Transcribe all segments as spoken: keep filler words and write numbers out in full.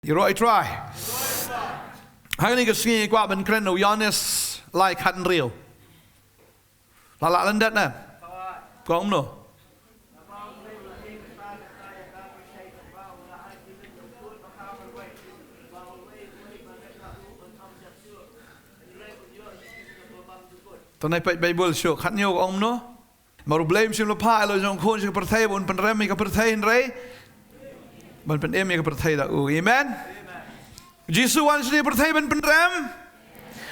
Ïaroh ïa U Trai. Hangne ka sngi kwah ban kren na u Ïoannis lai khathynriew. La lah lyndet ne? Kong no. To nai peit Baibl shuh, khathynñiew ka ong kumno? Namar U Blei um shym la phah ïa la u jong u khun sha ka pyrthei ba un pynrem ïa ka pyrthei, hynrei ban pynim ïa ka pyrthei da u. Amen. U Jisu wan sha ka pyrthei ban pynrem.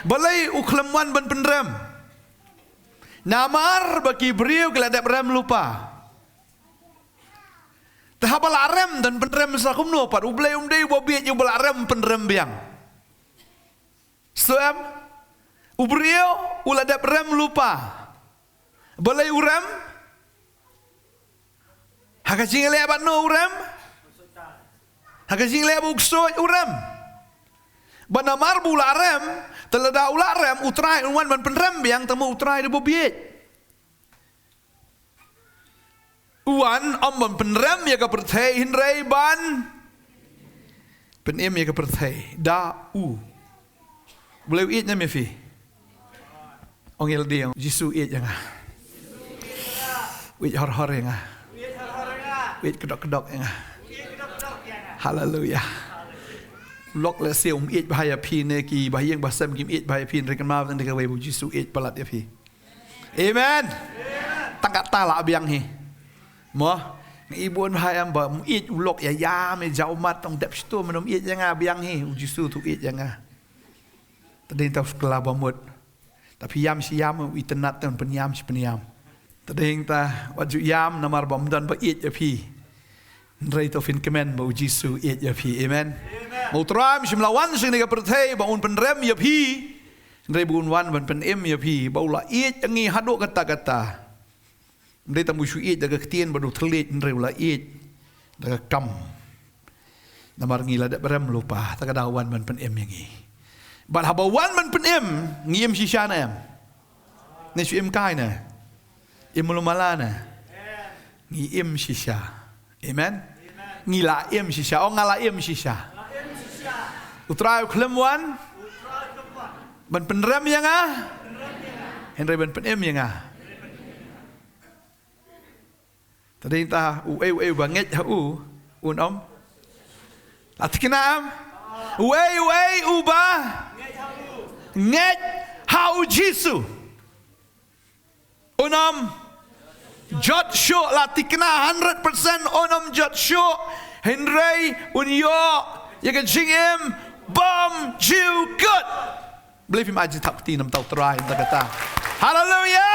Balei u khlem wan ban pynrem? Namar ba ki briew ki la dep rem lypa. Te haba la rem, don pynrem sa kumno pat? U Blei um dei uba bieit, uba la rem pynrem biang. Sngewthuh em? U briew u la dep rem lypa. Balei u rem? Ha ka jingïaleh bad no u rem? Ha ka jingïaleh bad u ksuid u rem. Bad namar ba u la rem, te lada u la rem, U Trai un wan ban pynrem biang, te mo U Trai dei uba bieit. U wan ym ban pynrem ïa ka pyrthei, hynrei ban pynim ïa ka pyrthei da u. Balei u ïeit ne em ïa phi? Ong ïa lade, ong, Jisu u ïeit ïa nga. U ïeit hor hor ïa nga. U ïeit kdok kdok ïa nga. Haleluia. U lok lehse um ïeit bha ïa phi ne ki bahaïing bahasem kim ïeit bha ïa phi, hynrei kynmaw tang da kawei, ba U Jisu u ïeit palat ïa phi. Amen. Tang katta lah biang hi. Mo, nga i bun bha em ba um ïeit, u lok ïa ïam ïa jaw mat, tang dep shitom, mynno um ïeit ïa nga, biang hi, U Jisu tu ïeit ïa nga. Te dei tang u kylla ba mut. Te phi ïam shi ïam, u itynnad te un pynïam shi pynïam. Te dei ta wat ju ïam namar ba ym don ba ïeit ïa phi. Hynrei to phin kmen ba U Jisu u ïeit ïa phi. Amen. Ba U Trai um shym la wan sha kane ka pyrthei ba un pynrem ïa phi. Hynrei ba un wan ban pynim ïa phi, ba u la ïeit ïa ngi haduh katta katta. Ym dei tang ba u shu ïeit da ka ktien bad u thylliej, hynrei u la ïeit da ka kam. Namar ngi la dep rem lypa, te ka daw wan ban pynim ïa ngi. Bad haba wan ban pynim, ngi im shisha ne em? Ne shu im kai ne? Im malu mala ne? Ngi im shisha. Amen. Ngi la im shisha. Ong, nga la im shisha. U Trai u khlem wan ban pynrem ïa nga, hynrei ban pynim ïa nga. Te dei ta uei uei uba ngeit ha u, un ym. La thikna em? Uei uei uba ngeit ha U Jisu, un ym jot shuh. La thikna, hundred percent un ym jot shuh. Hynrei un ïoh ïa ka jingim bymjukut. Balei phim ai jingthap kti na bynta U Trai mynta kata? Haleluia.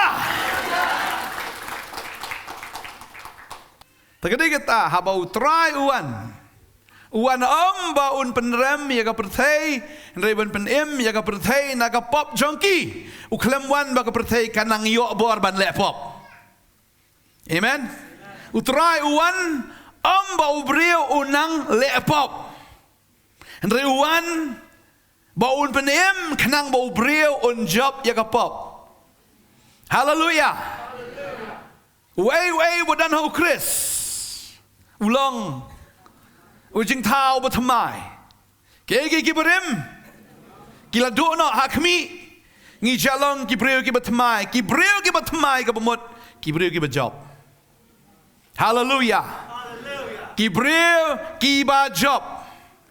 Te ka dei kata, haba U Trai u wan, u wan ym ba un pynrem ïa ka pyrthei, hynrei ban pynim ïa ka pyrthei na ka pop jong ki. U khlem wan ba ka pyrthei kan nang ïoh bor ban leh pop. Amen. U Trai u wan ym ba u briew un nang leh pop, hynrei u wan ba un pynim khnang ba u briew un jop ïa ka pop. Haleluia. Uei uei uba don ha U Khrist u long u jingthaw bathymmai. Kiei kiei kiba rim, ki la duh noh ha khmih. Ngi ju long ki briew kiba thymmai, ki briew kiba thymmai, kaba mut ki briew kiba jop. Haleluia. Ki briew kiba jop.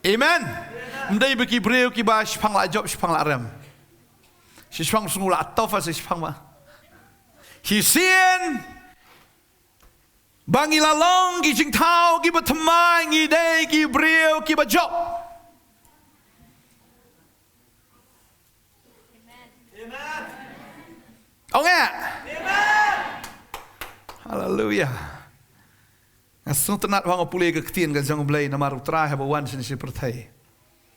Amen. Ym dei ba ki briew kiba shipang la jop, shipang la rem. Shi shipang sngew la tough, shi shipang ba. Shisien ba ngi la long ki jingthaw kiba thymmai, ngi dei ki briew kiba jop. Ong eh. Haleluia. Nga sngewtynnat ba nga pule ka ktien ka jong U Blei namar U Trai haba wan sha kane ka pyrthei.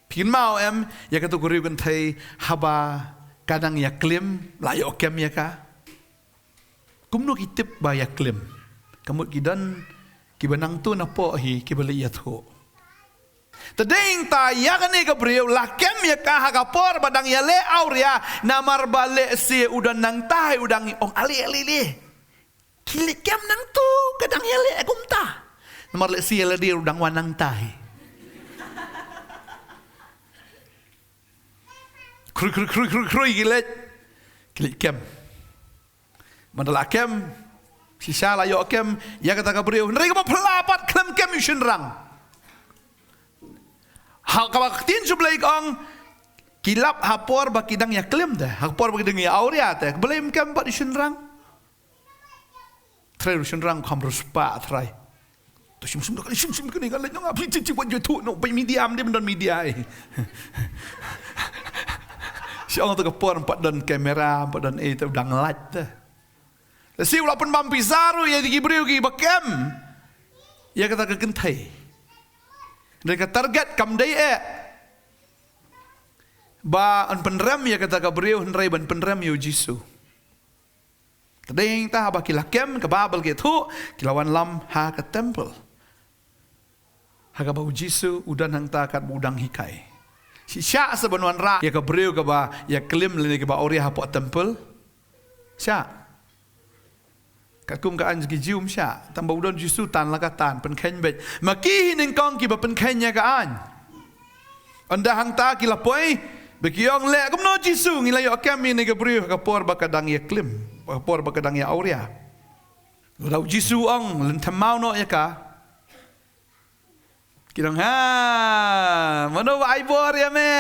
Phi kynmaw em ïa kato ka riewkynthei haba ka dang ïaklim, la ïoh kem ïa ka? Kumno ki tip ba ïaklim? Ka mut ki don kiba nangto napoh hi kiba leit ïathuh. Te dei ta ïa kane ka briew la kem ïa ka ha ka por ba dang ïaleh awria, namar ba lehse u don nangta hi, u dang ong ale ale le. Ki leh kem nangto ka dang ïaleh kumta. Namar lehse ïa lade u dang wan nangta hi. Khrui, khrui, khrui, khrui, khrui, ki leit. Ki leit kem. Mynta la kem, shisha la ïoh kem ïa kata ka briew. Hynrei kaba phylla pat khlem kem ïa u shynrang. Ha kaba ka ktien jong U Blei ka ong, ki lap ha por ba ki dang ïa klim te, ha por ba ki dang ïa awria te, kaba lem kem pat ïa u shynrang. Trai u shynrang kham riewspah trai. To shim shim da ka shim shim kane ka leit nong ap chi chi wat ïathuh noh, bai media, ym dei ban don media eh. Shi ong to ka por ym pat don kamera, ym pat don eh, to dang lait te. Lehse u la pynbam pisa ruh ïa ki briew kiba kem ïa kata ka kynthei. Hynrei ka target kam dei eh ba yn pynrem ïa kata ka briew, hynrei ban pynrem ïa u Jisu. Te dei hangta haba ki la kem, ka Baibl ka ïathuh, ki la wanlam ha ka temple. Ha kaba u Jisu u don hangta katba u dang hikai. Shisha sa ban wanrah ïa ka briew kaba ïa klim lane kaba awria hapoh temple. Shisha. Katkum ka aiñ ki Jiw ym shah. Tang ba u don Jisu tan la ka tan, pynkheiñ beit. Ma ki hi nyngkong kiba pynkheiñ ïa ka aiñ. Ynda hangta ki la poi, ba ki ong, leh kumno Jisu, ngi la ïoh kem ïa kane ka briew ha ka por ba ka dang ïa klim, ha ka por ba ka dang ïa awria. Lada u Jisu u ong, lynthem maw noh ïa ka. Ki ong, ha, mano ba ai bor ïa me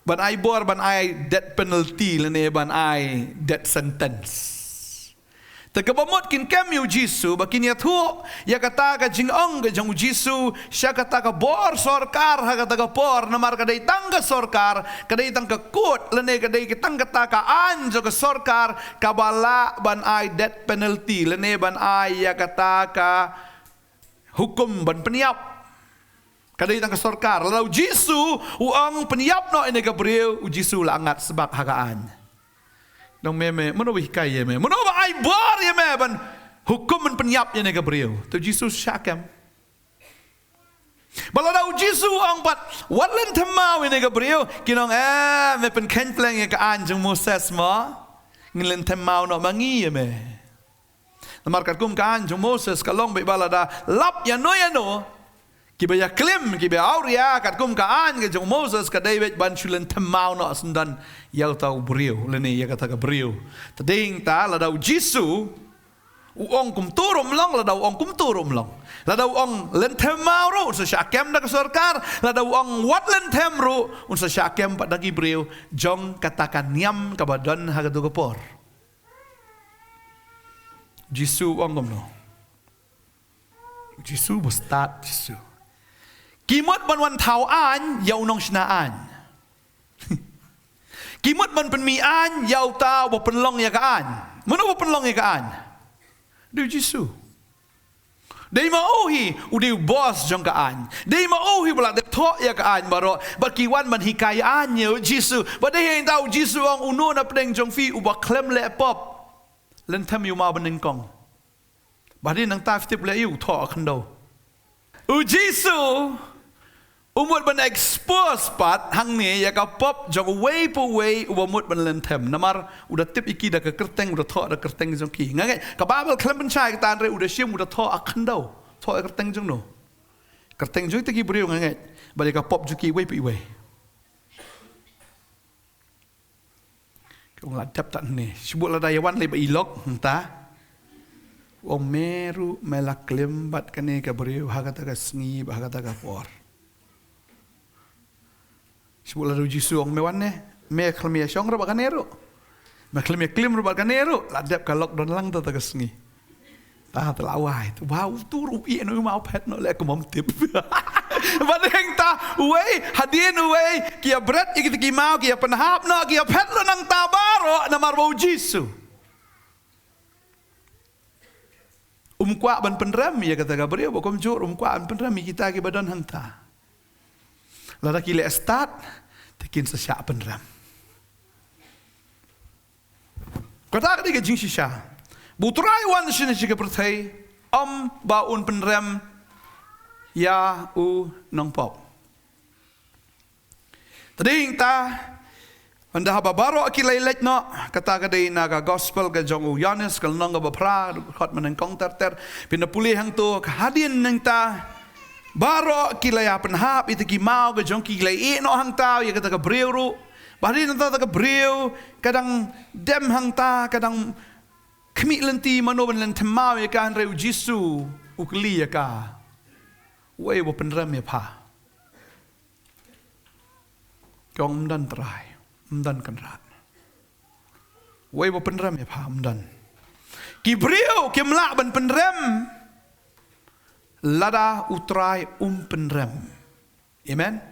ban ai bor, ban ai death penalty lane ban ai death sentence? Te kaba mut kin kem ïa u Jisu, ba kin ïathuh ïa kata ka jingong ka jong u Jisu sha kata ka bor sorkar ha kata ka por, namar ka dei tang ka sorkar, ka dei tang ka kot, lane ka dei tang kata ka aiñ jong ka sorkar kaba lah ban ai death penalty lane ban ai ïa kata ka hukum ban pynïap. Ka dei tang ka sorkar. Lada u Jisu u ong pynïap noh ïa kane ka briew, u Jisu la ngat sbak ha ka aiñ. Nong me me, mano ba hikai ïa me? Mano ba ai bor ïa me ban hukum ban pynïap ïa kane ka briew? Te u Jisu shah kem. Ba lada u Jisu u ong pat, wat lynthem maw ïa kane ka briew, kin ong, eh, me pynkheiñ pleng ïa ka aiñ jong u Moses mo. Ngin lynthem maw noh ma ngi ïa me. Namar katkum ka aiñ jong u Moses ka long beit ba lada lap ïano ïano kiba ïa klim, kiba awria, katkum ka aiñ ka jong u Moses ka dei beit ban shu lynthem maw noh syndon ïa uta u briew lane ïa kata ka briew. Te dei hangta lada u Jisu u ong kumto ruh ym long, lada u ong kumto ruh ym long. Lada u ong lynthem maw ruh un sa shah kem da ka sorkar, lada u ong wat lynthem ruh un sa shah kem pat da ki briew jong kata ka niam kaba don ha kato ka por. Jisu u ong kumno? Jisu ba stad Jisu. Ki mut ban wan thaw aiñ ïa u nongshna aiñ. Ki mut ban pynmih aiñ ïa uta uba pynlong ïa ka aiñ. Mano uba pynlong ïa ka aiñ? Dei u Jisu. Dei ma u hi u dei u boss jong ka aiñ. Dei ma u hi ba la dep thoh ïa ka aiñ baroh. Bad ki wan ban hikai aiñ ïa u Jisu. Bad dei hangta u Jisu u ong, uno na pdeng jong phi uba khlem leh pop, lynthem ïa u maw banyngkong. Bad hadien nangta phi tip leh ïa u thoh ha khyndew. U Jisu u mut ban expose pat hangne ïa ka pop jong uwei pa uwei uba mut ban lynthem. Namar u da tip ïa ki da ka kyrteng, u da thoh da ka kyrteng jong ki. Nga ngeit ka Baibl khlem pynshai kata, hynrei u da shim, u da thoh ha khyndew. Thoh ïa ka kyrteng jong no? Kyrteng jong kita ki briew nga ngeit. Bad ïa ka pop jong ki uwei pa uwei. Ka ong la dep tad hangne. Shibun lada ïa wan lei ba i lok hangta. U ong me ruh me la klim bad kane ka briew ha kata ka sngi bad ha kata ka por. Shibun lada u Jisu u ong me wan ne, me khlem ïa shong ruh bad kane ruh, me khlem ïa klim ruh bad kane ruh, la dep ka lok don lang ta ka sngi. Ta, ta la wai, ta, wow, tu ruh ïeh noh, maw phet noh, leh kumba ym tip. Bad hangta uwei hadien uwei ki ïa bret ïa kita ki maw, ki ïa pynhap noh, ki ïa phet noh nangta baroh namar ba u Jisu um kwah ban pynrem ïa kata ka briew, ba kumjuh um kwah ban pynrem ïa kita kiba don hangta. Lada ki leh stad te kin sa shah pynrem. Kata ka dei ka jingshisha. Ba U Trai u wan shane sha ka pyrthei, ym ba un pynrem ïa u nongpop. Te dei hangta, ynda haba baroh ki la leit noh, kata ka dei na ka gospel ka jong u Ïoannis, ka lynnong kaba phra, dkhot mynnyngkong ter ter. Phin da pule hangto, hadien nangta, Baroh ki la ïa pynhap ïa kita ki maw ka jong ki, ki la ïeh noh hangta ïa kata ka briew ruh. Ba hadien nangta ka briew ka dang dem hangta, ka dang khmih lynti mano ban len them maw ïa ka, hynrei u Jisu u kylli ïa ka, "Uei uba pynrem ïa pha?" Ka ong, "Ym don, Trai, ym don, Kynrad." "Uei uba pynrem ïa pha?" "Ym don." Ki briew kim lah ban pynrem lada u Trai um pynrem. Amen.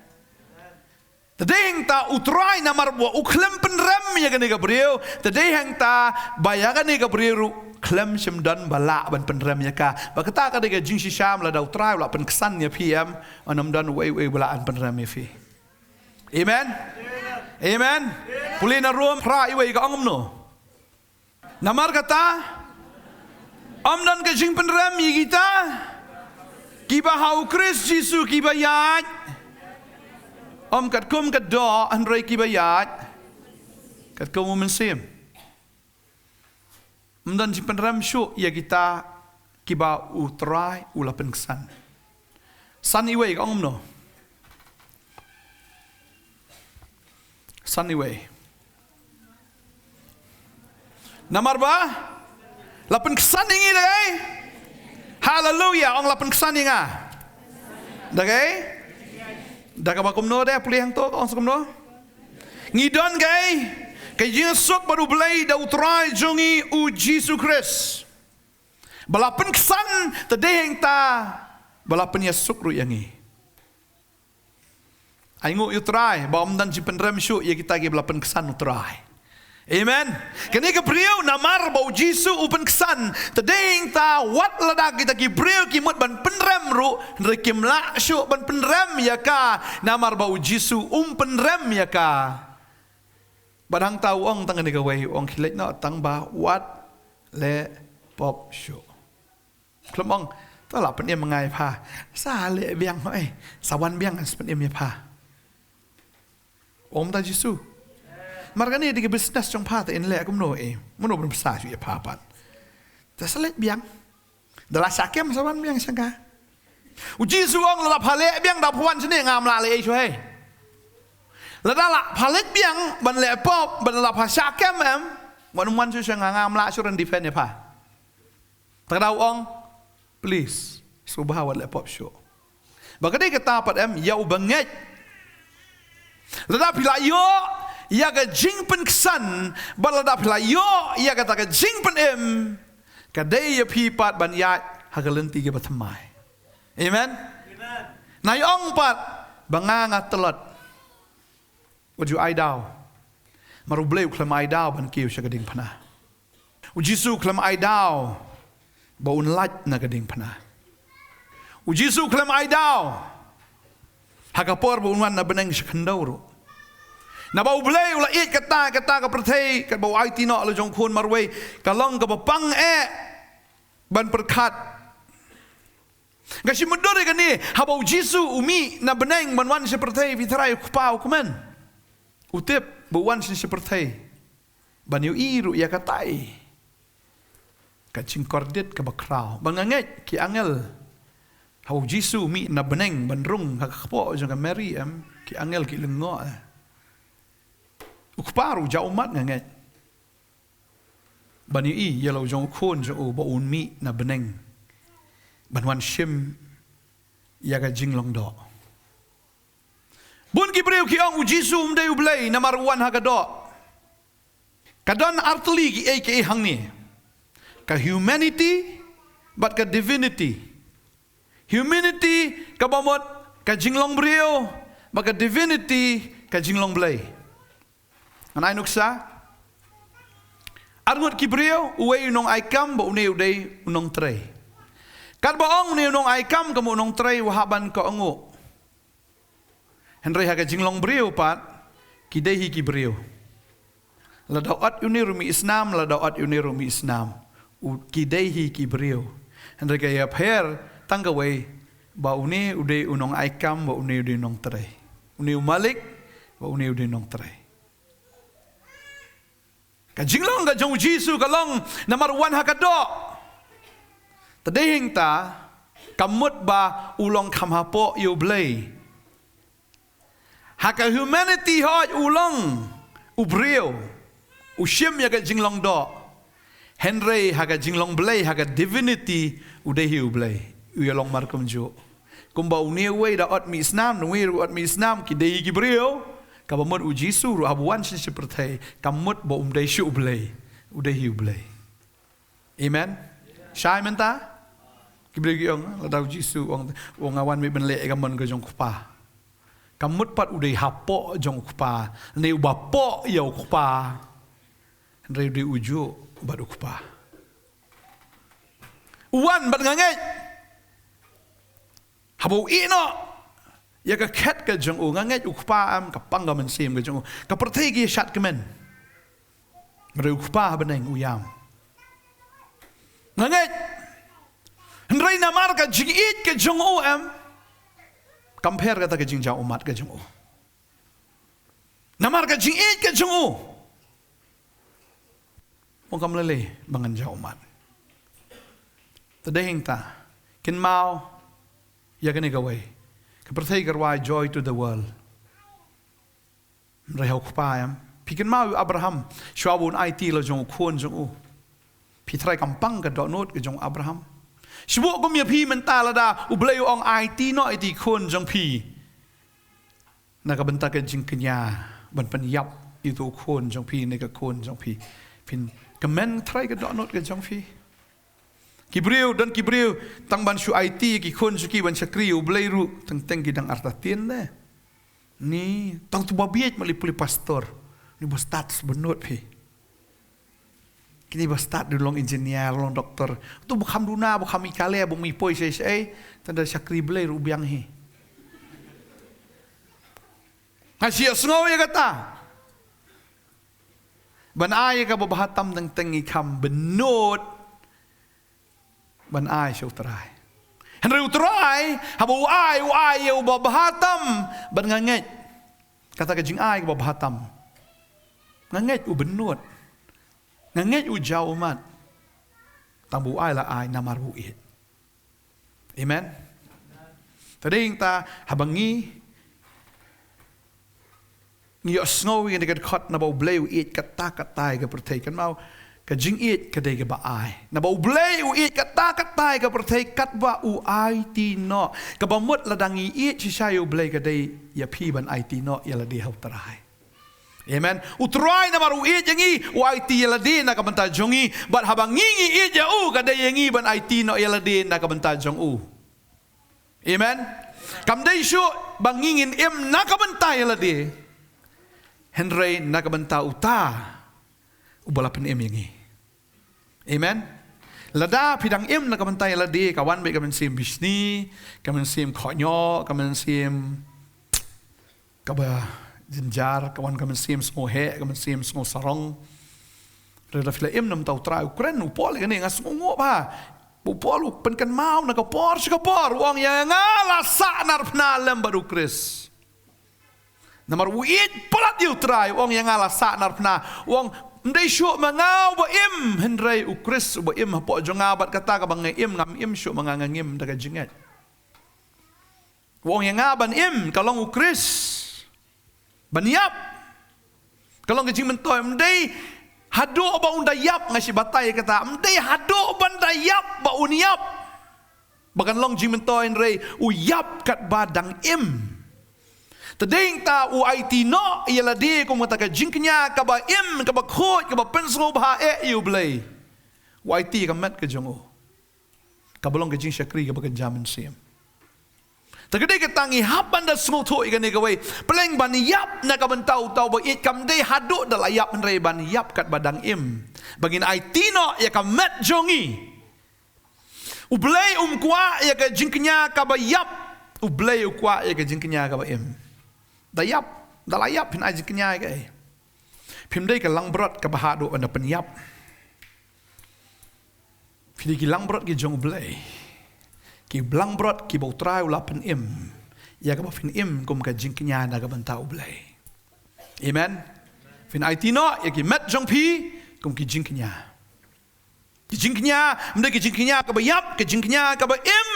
Te dei hangta u Trai namar ba u khlem pynrem ïa kane ka briew, te dei hangta ba ïa kane ka briew ruh khlem shym don ba lah ban pynrem ïa ka. Ba kata ka dei ka jingshisha, lada u Trai u la pynksan ïa phi, em, un ym don uei uei ba lah ban pynrem ïa phi. Amen. Amen. Pule na Rom phra, iwei ka ong kumno? Namar kata, ym don ka jingpynrem ïa kita kiba ha u Khrist Jisu, kiba ïaid, ym katkum ka doh, hynrei kiba ïaid katkum u Mynsiem. Ym don jingpynrem shuh ïa kita kiba u Trai u la pynksan. San, iwei ka ong kumno? San, iwei? Namar ba la pynksan ïa ngi, dei? Haleluya, ong, "La pynksan ïa nga." Dei? Da kaba kumno, dei, pule hangto, ong sa kumno? Ngi don, dei, ka ïasuk bad U Blei da u Trai jong ngi u Jisu Khrist. Ba la pynksan, te dei hangta ba la pynïasuk ruh ïa ngi. Ai nguh ïa u Trai ba ym don jingpynrem shuh ïa kita kiba la pynksan u Trai. Amen. Kane ka briew, namar ba u Jisu u pynksan, te dei hangta wat lada kita ki briew ki mut ban pynrem ruh, hynrei kim lah shuh ban pynrem ïa ka, namar ba u Jisu um pynrem ïa ka. Bad hangta u ong tang kane kawei, u ong, "Khie leit noh tang ba wat leh pop shuh." Khlem ong, "To la pynim nga ïa pha. Sa leh biang, hooid, sa wan biang ngan sa pynim ïa pha." Ong mynta Jisu, "Mar kane dei ka business jong pha, te yn leh kumno, eh? Mano ban pynsa shuh ïa pha pat? Te sa leit biang. Da la shah kem sa wan biang sha nga." U Jisu ong, "Lada pha leh biang da pha wan shane, ngam lah leh ei shuh, hei. Lada la pha leit biang ban leh pop, ban la pha shah kem, em, wan wan shuh sha nga, ngam lah shuh ban defend ïa pha." Te ka dei u ong, "Please, sngewbha wat leh pop shuh." Ba ka dei kata pat, em, ïa uba ngeit. Lada phi la ïoh ïa ka jingpynksan, bad lada phi la ïoh ïa kata ka jingpynim, ka dei ïa phi pat ban ïaid ha ka lynti kaba thymmai. Amen. Amen. Nai ong pat ba nga nga tlot. Wat ju ai daw. Namar U Blei u khlem ai daw ban kiew sha ka diengphna. U Jisu u khlem ai daw ba un lait na ka diengphna. U Jisu u khlem ai daw ha ka por ba un wan na bneng sha khyndew ruh. Naba U Blei u la ïeit katta katta ka pyrthei, katba u aiti noh la u jong u Khun marwei, ka long kaba pang eh ban pyrkhat. Nga shu mutdur ïa kane, haba u Jisu u mih na bneng ban wan sha pyrthei, phi tharai u Kpa u kmen? U tip ba u wan sha pyrthei ban ïohi ruh ïa katai ka jingkordit kaba khraw. Ba nga ngeit ki angel, haba u Jisu u mih na bneng ban rung ha ka kpoh jong ka Mary, em, ki angel ki lyngngoh, eh. U Kpa ruh u jah ummat, nga ngeit, ban ïohi ïa la u jong u Khun jong u ba un mih na bneng ban wan shim ïa ka jinglong doh. Bun ki briew ki ong u Jisu um dei U Blei namar u wan ha ka doh. Ka don artylli kiei kiei hangne. Ka humanity bad ka divinity. Humanity kaba mut ka jinglong briew, bad ka divinity ka jinglong Blei. Ngan ai nuksa. Arngut ki briew, uwei u nongai kam bad une u dei u nongtrei. Katba ong une u nongai kam kum u nongtrei, u hap ban kohnguh. Hynrei ha ka jinglong briew pat, ki dei hi ki briew. Lada ot une ruh mih snam, lada ot une ruh mih snam, u, ki dei hi ki briew. Hynrei ka ïapher tang kawei, ba une u dei u nongai kam, ba une u dei u nongtrei. Une u malik, ba une u dei u nongtrei. Ka jinglong ka jong u Jisu ka long namar u wan ha ka doh. Te dei hangta Ka mut ba u long kham hapoh ïa u Blei. Ha ka humanity hooid u long u briew, u shim ïa ka jinglong doh. Hynrei ha ka jinglong Blei, ha ka divinity, u dei hi u Blei. U ïalong markham ju. Kumba une uwei da ot mih snam, une uwei ot mih snam, ki dei hi ki briew. Kaba mut u Jisu ruh haba wan sha shi pyrthei, ka mut ba um dei shuh u Blei. U dei hi u Blei. Amen. Shai mynta? Ki briew ki ong, lada u Jisu u ong, u ong nga wan mih ban leh ïa ka mon ka jong u Kpa. Ka mut pat u dei hapoh jong u Kpa, ne uba poh ïa u Kpa. Hynrei u dei u juh bad u Kpa. U wan bad nga ngeit. Haba u ïeh noh ïa ka khet ka jong u, nga ngeit u Kpa em, ka pang ka mynsiem ka jong u. Ka pyrthei ki shad kmen. Hynrei u Kpa ha bneng u ïam. Nga ngeit. Hynrei namar ka jingïeit ka jong u em, kam pher kata ka jingjaw ummat ka jong u. Namar ka jingïeit ka jong u. Ong kam lei lei ba ngan jaw ummat. Te dei hangta, kynmaw ïa kane kawei. Ka pyrthei ka rwai joy to the world. Hynrei ha u Kpa em. Phi kynmaw ïa u Abraham, shuwa ba un aiti la jong u khun jong u. Phi tharai kam pang ka dohnud ka jong u Abraham. Shu buh kum ïa phi mynta lada u Blei u ong aiti noh ïa i khun jong phi. Na ka bynta ka jingkñia, ban pynïap ïa uto u khun jong phi, ne ka khun jong phi. Phin kmen trai ka dohnud ka jong phi. Ki briew, don ki briew, tang ban shu aiti ki khun shuki ban shakri ïa u Blei ruh, teng teng ki dang artatien de. Ni, tang tu ba bieit mali puli pastor. Ni ba stad sbenut phi. Kini ba stad du long engineer, long doktor. Tu ba kham duna, ba kham i kale, ba mi poi sei sei, tang da shakri Blei ruh biang hi. Nga shu ïohsngew ïa kata. Ban ai ïa kaba bha tam teng teng i kham bynnud. Ban ai sha u Trai. Hynrei u Trai, haba u ai, u ai ïa uba bha tam, ban nga ngeit. Kata ka jingai kaba bha tam. Nga ngeit u bynnud. Nga ngeit u jaw ummat. Tang ba u ai la ai namar ba u ïeit. Amen. Te dei hangta haba ngi, ngi ïohsngew ïa kane ka dkhot naba u Blei u ïeit katta katta ïa ka pyrthei, kynmaw ka jingïeit ka dei kaba ai. Naba u Blei u ïeit katta katta ïa ka pyrthei katba u aiti noh. Kaba mut lada ngi ïeit shisha ïa u Blei ka dei ïa phi ban aiti noh ïa lade ha u Trai. Amen. U Trai namar u ïeit ïa ngi, u aiti ïa lade na ka bynta jong ngi. Bad haba ngi ngi ïeit ïa u, ka dei ïa ngi ban aiti noh ïa lade na ka bynta jong u. Amen. Kam dei shuh ba ngi ngin im na ka bynta ïa lade. Hynrei na ka bynta uta uba la pynim ïa ngi. Amen. Lada phi dang im na ka bynta ïa lade, ka wan beit ka mynsiem bishni, ka mynsiem khohñioh, ka mynsiem kaba jynjar, ka wan ka mynsiem sngewheh, ka mynsiem sngewsarong. Lada phi la im na ka bynta u Trai, u kren u Paul ïa kane, nga sngewnguh bha. U Paul u pynkynmaw na ka por sha ka por, u ong ïa nga la sahnarphna lem bad u Khrist. Namar u ïeit palat ïa u Trai, u ong ïa nga la sahnarphna. U ong, ym dei shuh ma nga uba im, hynrei u Khrist uba im hapoh jong nga, bad kata kaba nga im, ngam im shuh ma nga, nga ngim da ka jingngeit. U ong ïa nga ban im, ka long u Khrist. Ban ïap. Ka long ka jingmyntoi, ym dei haduh ba un da ïap, nga shu batai kata, ym dei haduh ban da ïap ba un ïap. Ba kan long jingmyntoi, hynrei u ïap katba dang im. Te dei hangta u aiti noh ïa lade kum kata ka jingkñia kaba im, kaba khuid, kaba pynsngewbha eh ïa u Blei. U aiti ïa ka met ka jong u. Kaba long ka jingshakri kaba kynja mynsiem. Te ka dei kata ngi hap ban da sngewthuh ïa kane kawei. Pleng ban ïap na ka bynta uta uba ïeit, kam dei haduh da la ïap, hynrei ban ïap katba dang im. Ba ngin aiti noh ïa ka met jong ngi. U Blei um kwah ïa ka jingkñia kaba ïap. U Blei u kwah ïa ka jingkñia kaba im. Da ïap, da la ïap phin ai jingkñia ïa kaei? Phim dei ka langbrot kaba haduh ban da pynïap. Phi dei ki langbrot ki jong u Blei. Ki langbrot kiba u Trai u la pynim ïa kaba phin im kum ka jingkñia na ka bynta u Blei. Amen. Phin aiti noh ïa ki met jong phi kum ki jingkñia. Ki jingkñia, ym dei ki jingkñia kaba ïap, ki jingkñia kaba im.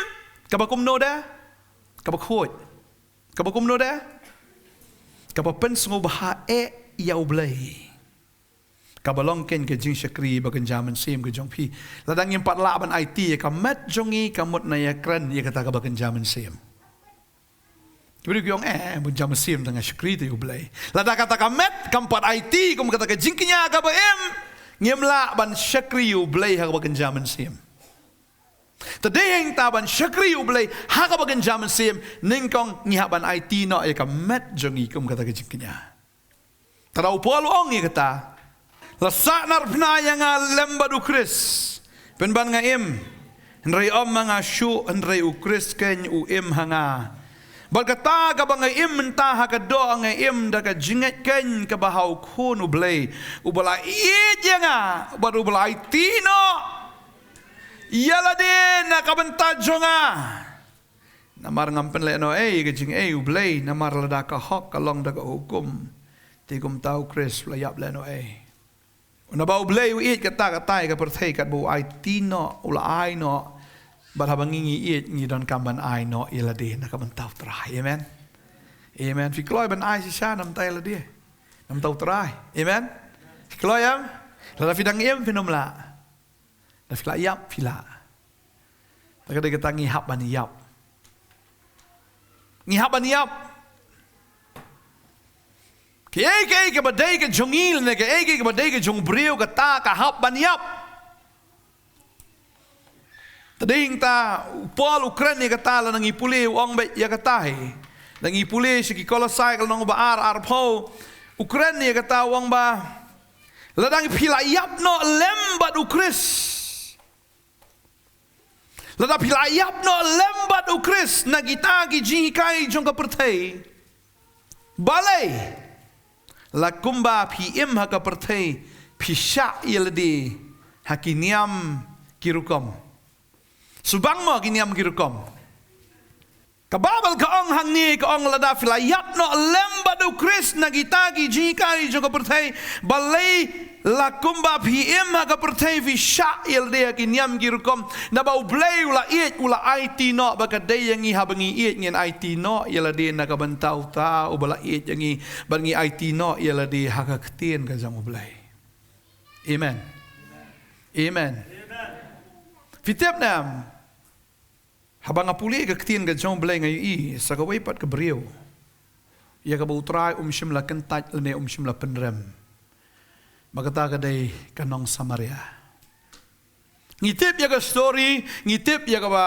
Kaba kumno de? Kaba khuid. Kaba kumno de? Kaba pynsngewbha eh ïa U Blei. Kaba long kein ka jingshakri bakynja mynsiem ka jong phi. Lada ngim pat lah ban aiti ïa ka met jong ngi, ka mut na ïakren ïa kata kaba kynja mynsiem. Ki briew ki ong, eh, bakynja mynsiem tang nga shakri te ïa U Blei. Lada kata ka met kam pat aiti kum kata ka jingkñia kaba im, ngim lah ban shakri ïa U Blei ha kaba kynja mynsiem. Te dei hangta ban shakri ïa U Blei ha kaba kynja mynsiem, nyngkong ngi hap ban aiti noh ïa ka met jong ngi kum kata ka jingkñia. Te da u Paul u ong ïa kata, la sahnarphna ïa nga lem bad U Khrist, pynban nga im, hynrei ym ma nga shuh, hynrei U Khrist kein u im ha nga. Bad kata kaba nga im mynta ha ka doh nga im da ka jingngeit kein kaba ha U Khun U Blei, uba la ïeit ïa nga bad uba la aiti noh ïa lade na ka bynta jong nga. Namar ngam pynlehnohei ïa ka jingaiei U Blei, namar lada ka hok ka long da ka hukum, te kumta U Khrist u la ïap lehnohei. Naba U Blei u ïeit katta katta ïa ka pyrthei katba u aiti noh, u la ai noh. Bad haba ngi ngi ïeit ngi donkam ban ai noh ïa lade na ka bynta U Trai. Amen. Amen. Phi kloi ban ai shisha na ka bynta ïa lade, na ka bynta U Trai. Amen. Phi kloi em? Lada phi dang im phin ym lah. Lada phi lah ïap phi lah. Te ka dei kata ngi hap ban ïap. Ngi hap ban ïap. Kaei kaei kaba dei ka jong ngi lane kaei kaei kaba dei ka jong u briew kata ka hap ban ïap. Te dei hangta u Paul u kren ïa kata lada ngi pule u ong beit ïa kata hi. Lada ngi pule sha ki Kolosai ka lynnong ba ar, arphew, u kren ïa kata u ong ba, lada ngi phi la ïap noh lem bad U Khrist. Lada phi la ïap noh lem bad U Khrist na kita ki jinghikai jong ka pyrthei, balei la kumba phi im ha ka pyrthei phi shah ïa lade ha ki niam ki rukom? Shu bang mo ki niam ki rukom. Ka Baibl ka ong hangne, ka ong lada phi la ïap noh lem bad U Khrist na kita ki jinghikai jong ka pyrthei, balei la kumba phi im ha ka pyrthei phi shah ïa lade ha ki niam ki rukom? Naba U Blei u la ïeit, u la aiti noh, ba ka dei ïa ngi haba ngi ïeit ngin aiti noh ïa lade na ka bynta uta uba la ïeit ïa ngi, bad ngi aiti noh ïa lade ha ka ktien ka jong U Blei. Amen. Amen. Phi tip ne em? Haba nga pule ka ktien ka jong U Blei nga ïohi sa kawei pat ka briew ïa kaba U Trai um shym la kyntait lane um shym la pynrem. Ba kata ka dei ka nong Samaria. Ngi tip ïa ka story, ngi tip ïa kaba,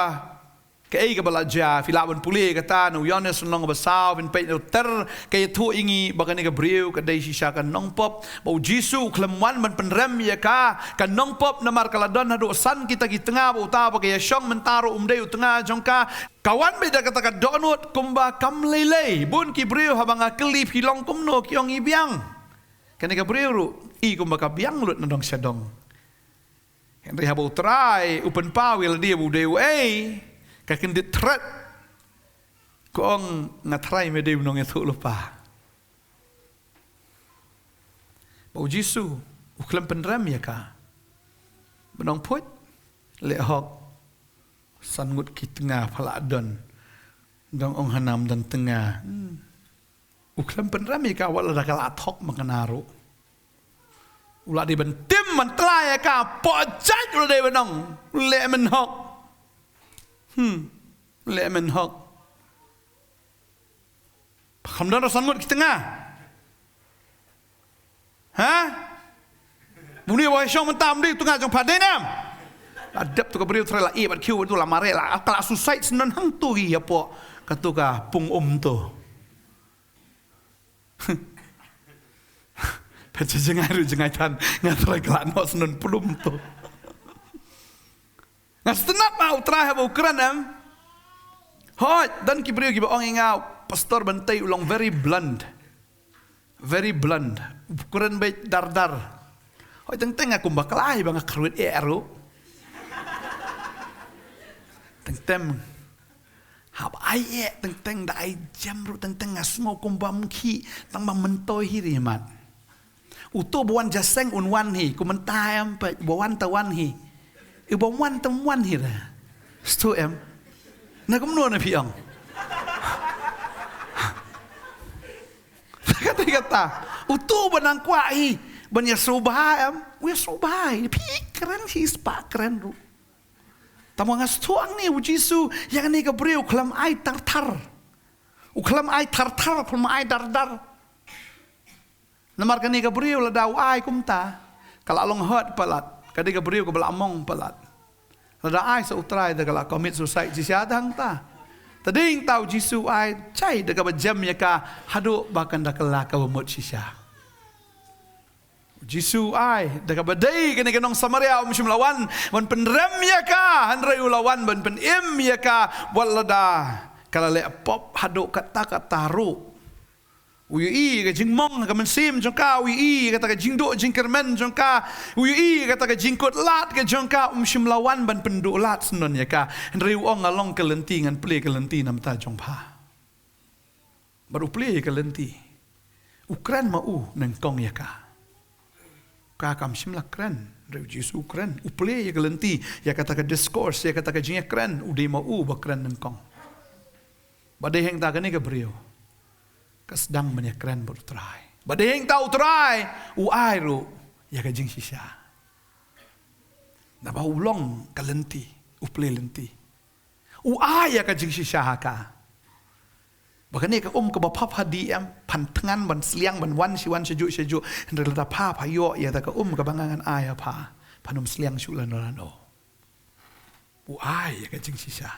kaei kaba la jia. Phi lah ban pule ïa kata na u Ïoannis lynnong ba saw, phin peit na u ter, ka ïathuh ïa ngi ba kane ka briew ka dei shisha ka nongpop. Ba U Jisu u khlem wan ban pynrem ïa ka, ka nongpop, namar ka la don haduh san kita ki tnga, ba uta ba ka ïashong mynta ruh um dei u tnga jong ka. Ka wan beit da kata ka dohnud kumba kam lei lei. Bun ki briew haba nga kylli phi long kumno ki ong i biang. Kane ka briew ruh i kumba ka biang lut na dong sha dong. Hynrei haba U Trai u pynpaw ïa lade ba u dei uei, ka kyndit thret. Ka ong nga tharai me dei u nongïathuhlypa. Ba U Jisu u khlem pynrem ïa ka. Ba nong phuid, leh hok, san ngut ki tnga pha la don. Dang ong hanam don tnga. Hmm. U khlem pynrem ïa ka wat lada ka la thok ma ka na ruh. U la dei ban tim ban tla ïa ka, poh jait u la dei ban ong. Leh men hok. Hmm. Leh men hok. Kham don san ngut ki tnga. Ha? Bun ïa ba shong mynta um dei u tnga jong pha, dei ne em? La dep tu ka briew trai la ïeh bad khiew tu la mareh la ka la suicide shen don hangtu hi hapoh katu ka pung um tu. Pynjah jngai ruh jngai than nga trai ka la noh shen don plum tu. Nga sngewtynnat ma U Trai haba u kren em. Hooid, don ki briew kiba ong ïa nga, Pastor Bantei u long very blunt. Very blunt. U kren beit dar dar. Hooid, teng teng nga kum bakla hi ba nga kyrwit eh ruh. Teng teng. Haba ai eh teng teng da ai jem ruh teng teng nga sngew kum bym khih tang ba myntoi hi ri mat. Uto ba wan jaseng un wan hi, kumta em peit, ba wan ta wan hi. I ba wan ta wan hi ra. Stu em. Na kumno na phi ong? Kata kata. Utu ba nang kwah hi ban ïa sngewbha em. U ïa sngewbha hi. Phi kren shi spah kren ruh. Tang ba nga sngewthuh hangne u Jisu ïa kane ka briew khlem ai tar tar. U khlem ai tar tar, khlem ai dar dar. Namar kane ka briew lada u ai kumta, ka la long hurt palat. Ka dei ka briew kaba la mong palat. Lada ai sa u Trai da ka la commit suicide shisha tang ta. Te dei hangta u Jisu u ai, jai da kaba jem ïa ka, haduh ba kan da kylla kaba mut shisha. U Jisu u ai da kaba dei kane ka nong Samaria um shym la wan ban pynrem ïa ka, hynrei u la wan ban pynim ïa ka, wat lada ka la leh pop haduh katta katta ruh. U ïohi ka jingmong ka mynsiem jong ka, u ïohi kata ka jingduh jingkyrmen jong ka, u ïohi kata ka jingkut lad ka jong ka, um shym la wan ban pynduh lad syndon ïa ka. Hynrei u ong nga long ka lynti, ngan plie ka lynti na bynta jong pha. Bad u plie ïa ka lynti. U kren ma u nyngkong ïa ka. Ka kam shym la kren, hynrei u Jisu u kren, u plie ïa ka lynti, ïa kata ka discourse, ïa kata ka jingïakren, u dei ma u ba kren nyngkong. Ba dei hangta kane ka briew ka sdang ban ïakren bad u Trai. Ba dei hangta u Trai u ai ruh ïa ka jingshisha. Naba u long ka lynti, u plie lynti. U ai ïa ka jingshisha ha ka. Ba kane ka um kaba pha pha dei em, phan thngan ban sliang ban wan shi wan shajuh shajuh. Hynrei lada pha pha ïoh ïa kata ka um kaba nga ngan ai ha pha, phan ym sliang shuh lano lano. U ai ïa ka jingshisha.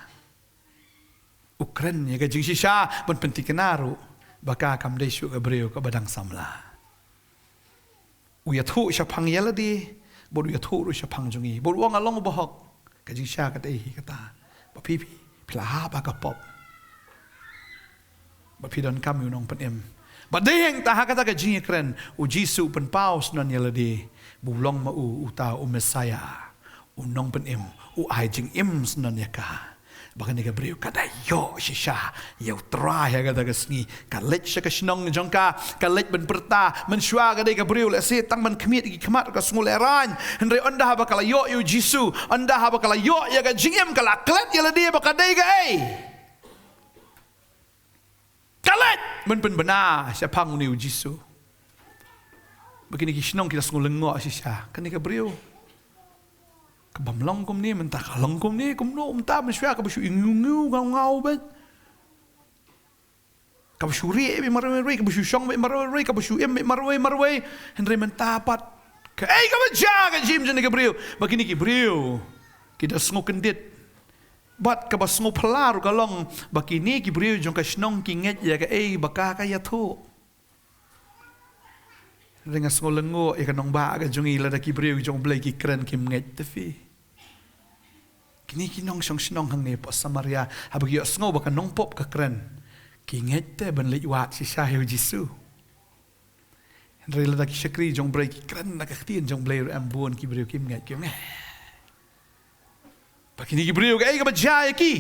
U kren ïa ka jingshisha ban pynthikna ruh ba ka kam dei shuh ka briew kaba dang samla. U ïathuh shaphang ïa lade, bad u ïathuh ruh shaphang jong ngi. Bad u ong nga long u bahok. Ka jingshisha ka dei hi kata. Ba phi phi, phi la hap ha ka pop. Ba phi donkam ïa u nongpynim. Ba dei hangta ha kata ka jingïakren, u Jisu u pynpaw syndon ïa lade. Ba u long ma u, uta u Messiah. U nongpynim, u ai jingim syndon ïa ka. Ba kane ka briew ka da ïoh shisha ïa u Trai ha kata ka sngi. Ka leit sha ka shnong jong ka, ka leit ban pyrta, mynshuwa ka dei ka briew lehse tang ban khmied ki khmat ka sngew lehraiñ. Hynrei ynda haba ka la ïoh ïa u Jisu, ynda haba ka la ïoh ïa ka jingim ka la klet ïa lade ba ka dei kaei. Ka leit ban pynbna shaphang une u Jisu. Ba kine ki shnong ki da sngew lyngngoh shisha. Kane ka briew ka bym long kumne, mynta ka long kumne, kumno mynta, mynshuwa kaba shu ïa ngew ngew ngaw ngaw bad kaba shu rieh bad marwei marwei, kaba shu shong bad marwei marwei, kaba shu im bad marwei marwei. Hynrei mynta pat kaei kaba jia ha ka jingim jong kane ka briew? Ba kine ki briew ki da sngew kyndit. Bad kaba sngewphylla ruh ka long ba kine ki briew jong ka shnong ki ngeit ïa kaei ba ka ka ïathuh. Hynrei nga sngew lyngngoh ïa ka nongbah ka jong ngi lada ki briew jong U Blei ki kren kim ngeit te phi. Kine ki nongshong shnong hangne hapoh Samaria haba ki ïohsngew ba ka nongpop ka kren, ki ngeit te ban leit wad shisha ïa u Jisu. Hynrei lada ki shakri jong U Blei ki kren da ka ktien jong U Blei ruh em, bun ki briew kim ngeit, kim ngeit. Ba kine ki briew kaei kaba jia ïa ki?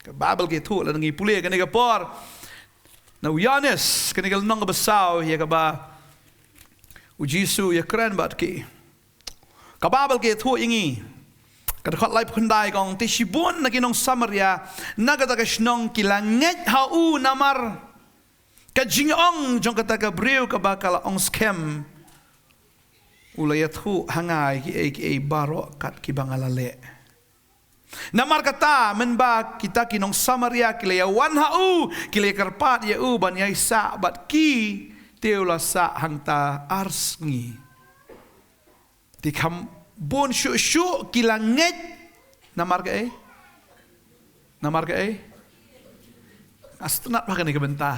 Ka Baibl ka ïathuh lada ngi pule kane ka por na u Ïoannis, kane ka lynnong kaba saw, ïa kaba u Jisu u ïakren bad ki. Ka Baibl ka ïathuh ïa ngi, ka dkhot laiphew khyndai ka ong, te shibun na ki nong Samaria na kata ka shnong ki la ngeit ha u namar ka jingong jong kata ka briew kaba ka la ong skhem, u la ïathuh ha nga ïa kiei kiei baroh kat kiba nga la leh. Namar kata, mynba kita ki nong Samaria ki la ïawan ha u, ki la ïakyrpad ïa u ban ïaisah bad ki, te u la sah hangta ar sngi. Te kham bun shuh shuh ki la ngeit. Namar kaei? Namar kaei? Nga sngewtynnat bha kane ka bynta.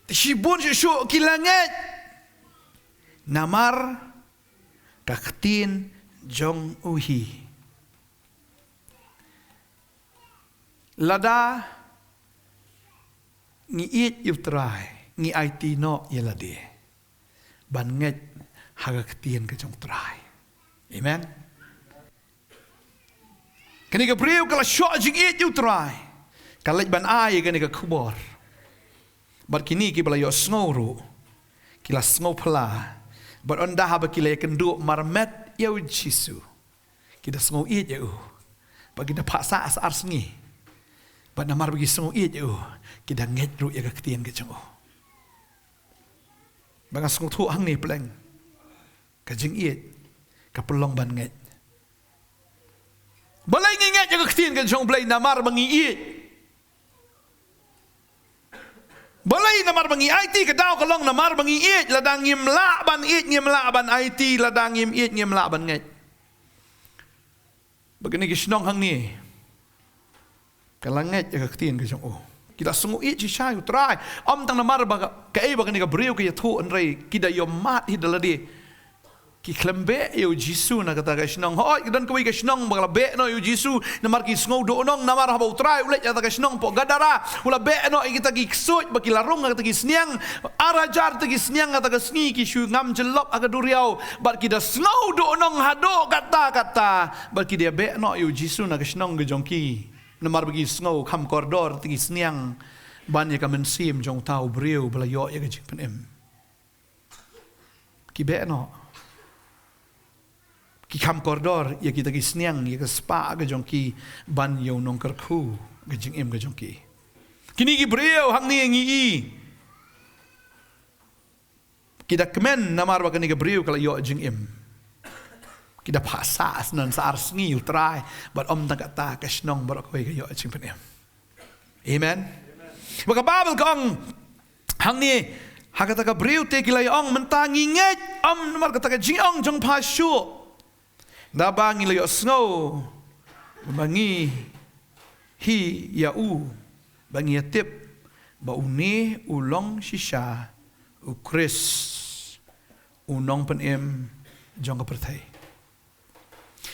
Te shibun shuh shuh ki la ngeit namar ka ktien jong u hi. Lada ngi ïeit ïa u Trai, ngi aiti noh ïa lade ban ngeit ha ka ktien ka jong u Trai. Amen. Kane ka briew ka la shoh jingïeit ïa u Trai, ka leit ban ai kane ka khubor. Bad kine kiba la ïohsngew ruh ki la sngewphylla. Bad ynda haba ki la ïakynduh marmet ïa u Jisu, ki da sngew ïeit ïa u. Ba ki da phah sah sa ar sngi. Bad namar ba ki sngew ïeit ïa u, ki da ngeit ruh ïa ka ktien ka jong u. Ba nga sngewthuh hangne pleng, ka jingïeit ka pynlong ban ngeit. Balei ngi ngeit ïa ka ktien ka jong u Blei? Namar ba ngi ïeit. Balei? Namar ba ngi aiti. Ka daw ka long namar ba ngi ïeit. Lada ngim lah ban ïeit, ngim lah ban aiti. Lada ngim ïeit, ngim lah ban ngeit. Ba kane ka shnong hangne ka la ngeit ïa ka ktien ka jong u. Ki la sngew ïeit shisha ïa u Trai. Ym tang namar ba ka, kaei ba kane ka briew ka ïathuh, hynrei ki da ïohmad hi da lade. Ki khlem beh ïa u Jisu na kata ka shnong. Hooid, ka don kawei ka shnong ba ka la beh noh ïa u Jisu namar ki sngew duhnong, namar haba u Trai u leit ïa kata ka shnong hapoh Gadara, u la beh noh ïa kita ki ksuid ba ki la rung ha kata ki sniang. Ar hajar ta ki sniang ha kata ka sngi, ki shu ngam jyllop ha ka duriaw. Bad ki da sngew duhnong haduh katta katta. Bad ki da beh noh ïa u Jisu na ka shnong ka jong ki. Namar ba ki sngew kham kordor ta ki sniang ban ïa ka mynsiem jong uta u briew ba la ïoh ïa ka jingpynim. Ki beh noh. Ki kham kordor ïa kita ki sniang, ïa ka spah ka jong ki ban ïa u nongkyrkhu ka jingim ka jong ki. Kine ki briew hangne ngi i, ki da kmen namar ba kane ka briew ka la ïoh jingim. Ki da phah sah sa ar sngi ïa u Trai, bad ym tang kata, ka shnong baroh kawei ka ïoh jingpynim. Amen. Ba ka Baibl ka ong hangne, ha kata ka briew te ki la ïa ong, mynta ngi ngeit, ym namar kata ka jingong jong pha shuh. Naba ngi la ïohsngew ba ngi hi ïa u, ba ngi ïa tip ba une u long shisha u Khrist, u nongpynim jong ka pyrthei.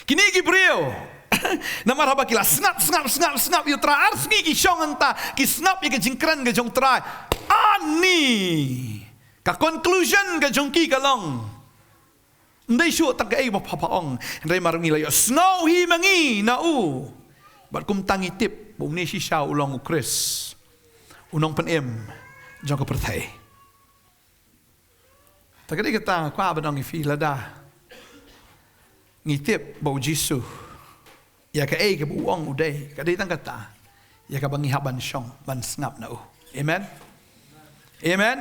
Kine ki briew, namar haba ki la sngap, sngap, sngap, sngap ïa u Trai, ar sngi ki shong hangta, ki sngap ïa ka jingkren ka jong u Trai. Ani, ka conclusion ka jong ki ka long, ym dei shuh tang kaei ba pha, pha ong. Hynrei namar ngi la ïohsngew hi ma ngi na u, bad kumta ngi tip ba une shisha u long u Khrist, u nongpynim jong ka pyrthei. Ta ka dei kata nga kwah ban ong ïa phi, lada ngi tip ba u Jisu, ïa kaei kaba u ong u dei, ka dei tang kata ïa kaba ngi hap ban shong, ban sngap na u. Amen. Amen.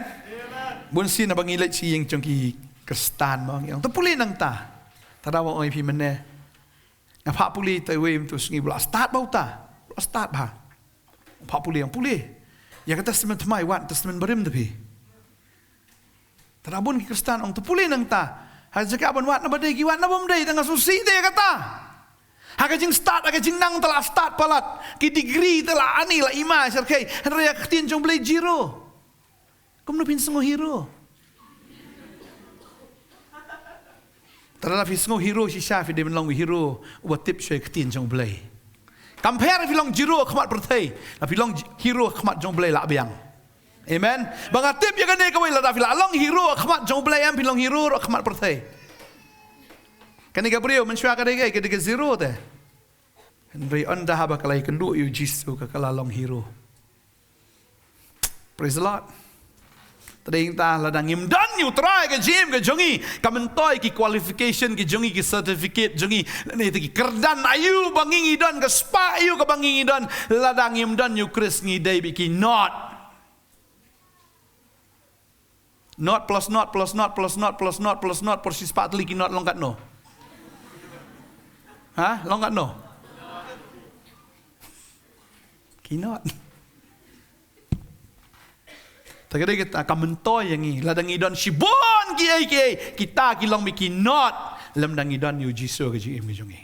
Bun sien haba ngi leit sha ïing jong ki Khristan mo, ngi ong to pule nangta. Te da ba ong ïa phi mynne, nga phah pule te wei mynta u sngi, ba la stad bha uta, ba la stad bha. Phah pule, ong pule ïa ka Testament Thymmai, wat Testament Barim te phi. Te da bun ki Khristan ong to pule nangta. Ha ka jaka ban wad naba dei ki wad, naba ym dei, tang ka sngewsih te ïa kata. Ha ka jingstad, ha ka jingnang te la stad palat. Ki degree te la ani, la ima sharkhei. Hynrei ha ka ktien jong u Blei zero. Kumno phin sngew hero? Te lada phi sngew hero shisha, phi dei ban long u hero uba tip shuwa ïa ka ktien jong u Blei. Kam pher phi long zero ha khmat pyrthei, lada phi long hero ha khmat jong u Blei la biang. Amen. Ba nga tip ïa kane kawei, lada phi la long hero ha khmat jong u Blei, em phi long hero ruh ha khmat pyrthei. Kane ka briew mynshuwa ka dei ka, ka dei ka zero te. Hynrei ynda haba ka la ïakynduh ïa u Jisu, ka, ka la long hero. Praise the Lord. Te dei hangta, lada ngim don ïa u Trai ha ka jingim ka jong ngi, ka myntoi ki qualification ki jong ngi, ki certificate jong ngi, lane te ki kyrdan aïu ba ngi ngi don, ka spah aïu kaba ngi ngi don, lada ngim don ïa u Khrist ngi dei beit ki not. Not plus not plus not plus not plus not plus not, por shispah tylli ki not long katno? Ha? Long katno? Ki not. Ta ka dei kata ka myntoi ïa ngi, lada ngi don shibun kiei kiei, kita ki long beit ki not lymda ngi don ïa u Jisu ha ka jingim ka jong ngi.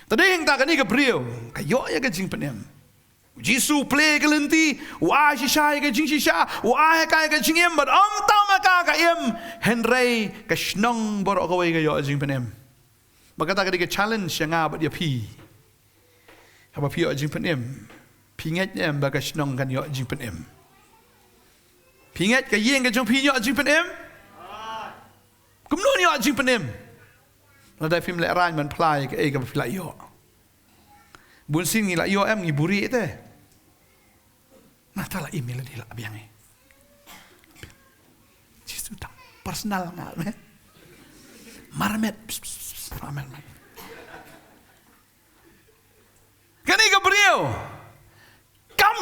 Ta dei hangta kane ka briew ka ïoh ïa ka jingpynim. U Jisu u plie ïa ka lynti, u ai shisha ïa ka jingshisha, u ai ha ka ïa ka jingim, bad ym tang ma ka ka im, hynrei ka shnong baroh kawei ka ïoh jingpynim. Bad kata ka dei ka challenge ïa nga bad ïa phi. Haba phi ïoh jingpynim, phi ngeit ne em ba ka shnong kan ïoh jingpynim? Phi ngeit ka ïing ka jong phi ïoh jingpynim? Kumno ïoh jingpynim? Lada phim lehraiñ ban phla ïa kaei kaba phi la ïoh. Bun sien ngi la ïoh em, ngi buhrieh te. Nangta la im ïa lade, la biang ïa. Jisu tang personal nga me. Marmet. Pss, pss, pss, marmet, marmet.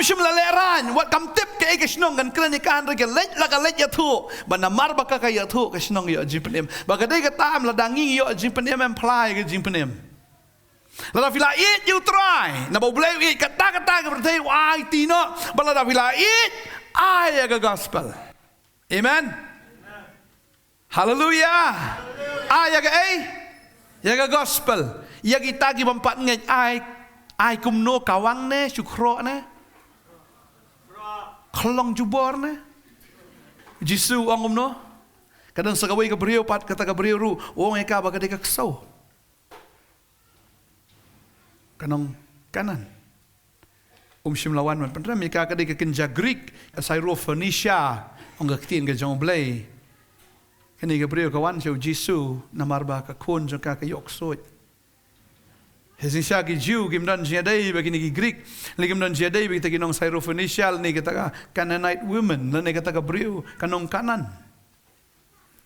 Shim la leh rain, wat kam tip kaei ka shnong kan kren ïa ka, hynrei ka leit la ka leit ïathuh. Ba namar ba ka ka ïathuh ka shnong ïoh jingpynim. Ba ka dei kata em, lada ngi ïoh jingpynim em phla ïa ka jingpynim. Lada phi la ïeit ïa U Trai, naba U Blei u ïeit kata kata ka pyrthei u aiti noh. Ba lada phi la ïeit, ai ïa ka gospel. Amen. Haleluya. Ai ïa ka ei? Ïa ka gospel. Ïa kita ki bym pat ngeit, ai, ai kumno, kawang ne, shu khroh ne? Khlong jubor ne? Jisu u ong kumno? Ka don sa kawei ka briew pat, kata ka briew ruh u ong ïa ka ba ka dei ka ksew. Ka nong Kanan. Um shym la wan ban pynrem ïa ka, ka dei ka kynja Greek, ka Syrophoenicia, ong ka ktien ka jong U Blei. Kane ka briew ka wan sha U Jisu namar ba ka khun jong ka ka ïoh ksuid. Hynrei shisha ki Jiw kim don jingïadei bad kine ki Greek, lane kim don jingïadei bad kita ki nong Syrophoenicia, lane kata ka Canaanite woman, lane kata ka briew ka nong Kanan.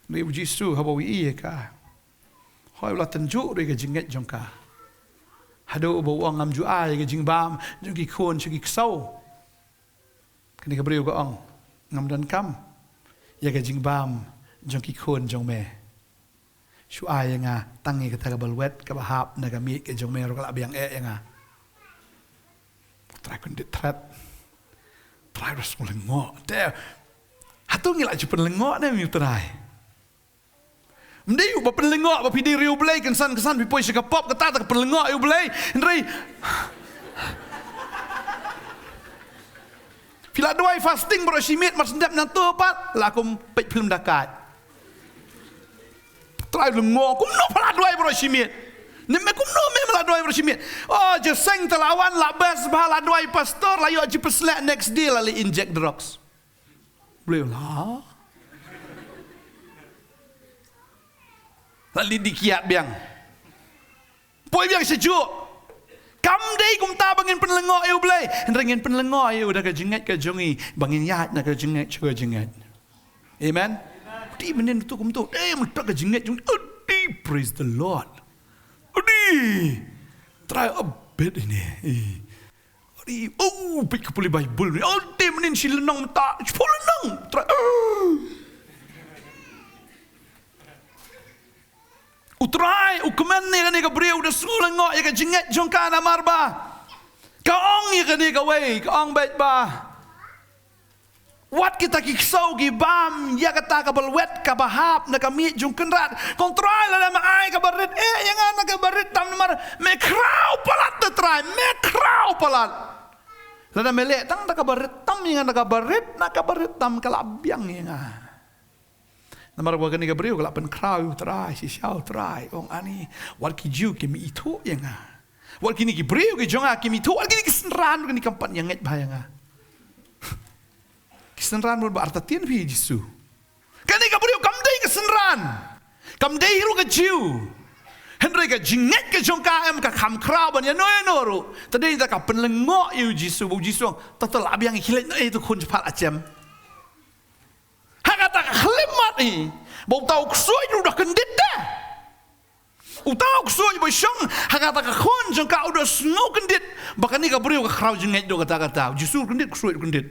Hynrei U Jisu haba u ïohi ïa ka, hooid u la tynjuh ruh ïa ka jingngeit jong ka. Haduh ba u ong, ngam ju ai ïa ka jingbam jong ki khun sha ki ksew. Kane ka briew ka ong, ngam donkam ïa ka jingbam jong ki khun jong me. Shu ai ïa nga tang ïa kata kaba lwet kaba hap na ka miej ka jong me ruh ka la biang eh ïa nga. Trai kyndit thret. Trai ruh sngewlyngngoh. Te, hato ngi la ju pynlyngngoh ne em ïa U Trai? Ym dei u ba pynlyngngoh ba phi dei riewblei, kynsan kynsan phi poi sha ka pop, kata te ka pynlyngngoh ïa U Blei. Hynrei phi la duwai fasting baroh shi miet, mar shu dep nangto pat la kum peit phlim da kait. Trai lyngngoh, kumno pha la duwai baroh shi miet? Ne me kumno me la duwai baroh shi miet? Oh, jingïaseng te la wan, la best bha, la duwai pastor, la ïoh jingpyslek, next day la leit inject drugs. Blei la. La leit die kiad biang. Poi biang shajuh. Kam dei kumta ba ngin pynlyngngoh ïa U Blei. Hynrei ngin pynlyngngoh ïa U da ka jingngeit ka jong ngi. Ba ngin ïaid na ka jingngeit sha ka jingngeit. Amen. Dei mynnin tu kumtu. Dei mynta ka jingngeit jong ngi. Adi, praise the Lord. Adi. Trai a bit ine. Adi, oh, peit ka pule Baibl ni. Oh, dei mynnin shi lynnong mynta. Shiphew lynnong. Trai. Oh. U Trai u kmen ïa kane ka briew, u da sngewlyngngoh ïa ka jingngeit jong ka namar ba ka ong ïa kane kawei, ka ong beit ba wat kita ki ksew ki bam ïa kata kaba lwet kaba hap na ka miej jong Kynrad. Ko Trai, lada me ai kaba rit eh ïa nga na kaba rit tam, namar me khraw palat, Trai, me khraw palat. Lada me leh tang da kaba rit tam ïa nga, na kaba rit, na kaba rit tam ka la biang ïa nga. Namar ba kane ka briew ka la pynkhraw ïa U Trai, shisha U Trai u ong, ani, wat ki Jiw kim ithuh ïa nga. Wat kine ki briew ki jong nga kim ithuh, wat kine ki synran, kine kam pat ïa ngeit bha ïa nga. Ki synran bad ba artatien phi Jisu. Kane ka briew kam dei ka synran. Kam dei ruh ka Jiw. Hynrei ka jingngeit ka jong ka em, ka kham khraw ban ïano ïano ruh. Te dei da ka pynlyngngoh ïa U Jisu, ba U Jisu u ong, to to la biang, khie leit noh ïa uto u khun shaphang la jem. Ha kata ka khyllipmat hi, ba uta u ksuid u da kyndit te. Uta u ksuid ba shong ha kata ka khun jong ka u da sngew kyndit ba kane ka briew ka khraw jingngeit, da kata kata. U Jisu u kyndit, ksuid u kyndit.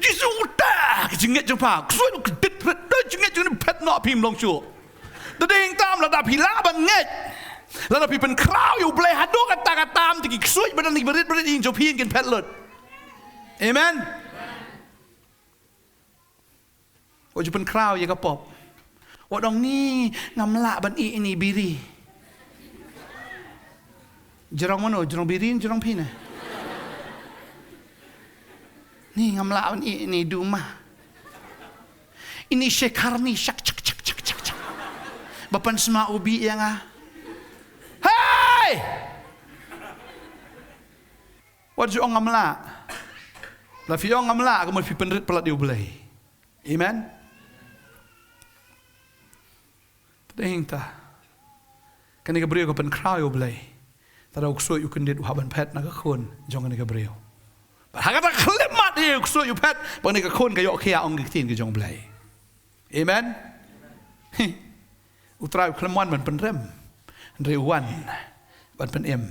Jisu u ong, ka jingngeit jong pha, ksuid u kyndit, da jingngeit jong ngi phet noh, phim long shuh. Te dei hangta lada phi lah ban ngeit, lada phi pynkhraw ïa U Blei haduh katta katta, te ki ksuid ba don, ki barit barit ïing jong phi kin phet lut. Amen. Wat ju pynkhraw ïa ka pop. Wat ong, ni ngam lah ban ïeh ïa ine i biri. Jrong mano, jrong biri, jrong phi ne? Ni ngam lah ban ïeh ïa ine i duma. Ine i shekhar ni, shak, shak, shak. Ba pynsma u bih ïa nga. Hei! Wat ju ong ngam lah. Lada phi ong ngam lah, ka mut phi pynrit palat ïa U Blei. Amen. Te dei hangta, kane ka briew ka pynkhraw ïa U Blei. Te da u ksuid u kyndit u hap ban phet na ka khun jong kane ka briew. Bad ha kata ka khyllipmat hi u ksuid u phet, bad kane ka khun ka ïoh khia, ong ka ktien ka jong U Blei. Amen. Hi. U Trai u khlem wan ban pynrem. Hynrei u wan ban pynim.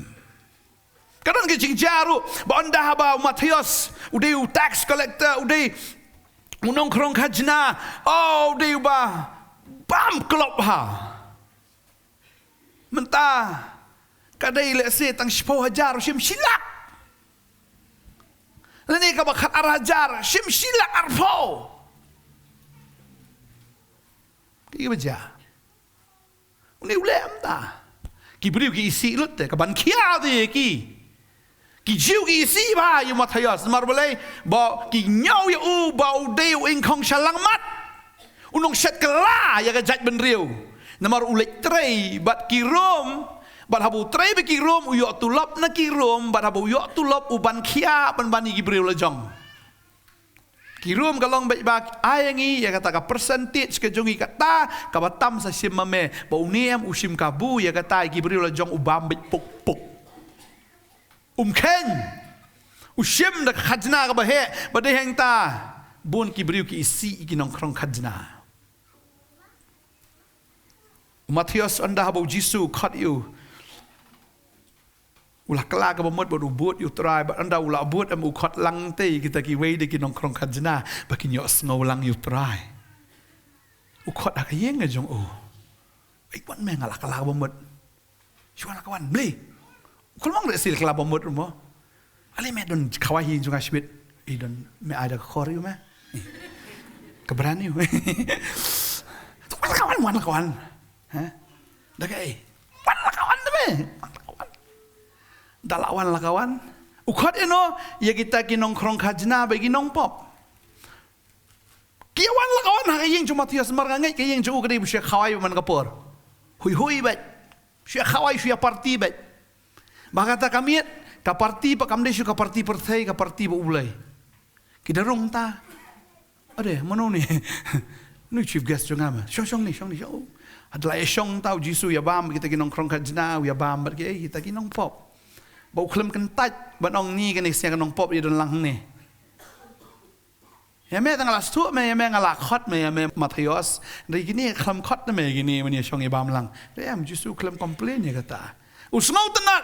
Ka don ka jingjia ruh ba ynda haba u Mathaios u dei u tax collector, u dei u nongkhrong khajna, oh, u dei uba bam klop ha. Mynta ka dei lehse tang shiphew hajar, u shim shi lak. Lane kaba khat ar hajar, shim shi lak arphew. Ki ba jia. Une u leh mynta. Ki briew ki isih lut te, ka ban khia te ïa ki. Ki Jiw ki isih bha ïa u Mathaios, namar balei? Ba ki ñiew ïa u ba u dei u ingkhong sha langmat, u nongshet kylla ïa ka jaitbynriew. Namar u leit trei bad ki Rom, bad haba u trei bad ki Rom u ïoh tulop na ki Rom, bad haba u ïoh tulop u ban khia ban ban ïa ki briew la jong. Ki Rom ka long beit ba ai ïa ngi ïa kata ka percentage ka jong ngi, kata kaba tam sa shim ma me, ba une em u shim kabu ïa kata, ïa ki briew la jong u bam beit puk puk. Um kheiñ. U shim da ka khajna kaba heh, ba dei hangta bun ki briew ki isih ïa ki nongkhrong khajna. U Mathaios ynda haba u Jisu u khot ïa u, u la kylla kaba mut bad u bud ïa u Trai, bad ynda u la bud em u khot lang te ïa kita kiwei de ki nongkhrong khajna ba kin ïohsngew lang ïa u Trai. U khot ha ka ïing ka jong u. Ei, wan me, nga la kylla kaba mut. Shu wan la ka wan, Blei. U khlem ong re, sil kylla ba mut mo. Ale me, don khawai hi jong nga shibit. Ei, don me, ai da ka khor ïa me. Ka bran ïa. Wan la ka wan, wan la ka wan. Ha? Da kaei? Wan la ka wan te me. Wan la ka wan. Da la wan la ka wan. U khot ïa no, ïa kita ki nongkhrong khajna bad ki nongpop. Ki wan la ka wan ha ka ïing jong u Mathaios, namar nga ngeit ka ïing jong u ka dei ba shu ïa khawai man ka por. Hui hui bad. Shu ïa khawai, shu ïa party bad. Ba kata ka miet, ka party pat kam dei shu ka party pyrthei, ka party bad U Blei. Ki da rung ta. Ade, mano ni? Nu chief guest jong nga ma. Shong, shong ni, shong ni, shong. Hadien la ïa shong ta u Jisu ïa bam kita ki nongkhrong khajna, u ïa bam bad ki, eh, kita ki nongpop. Ba u khlem kyntait ban ong ni kane ka sngi ka nongpop ïa don lang ni. Ïa me tang la sdang me, ïa me nga la khot me, ïa me Mathaios. Hynrei kine khlem khot me, kine mane shong ïa bam lang. Hynrei em, Jisu khlem complain ïa kata. U sngewtynnat.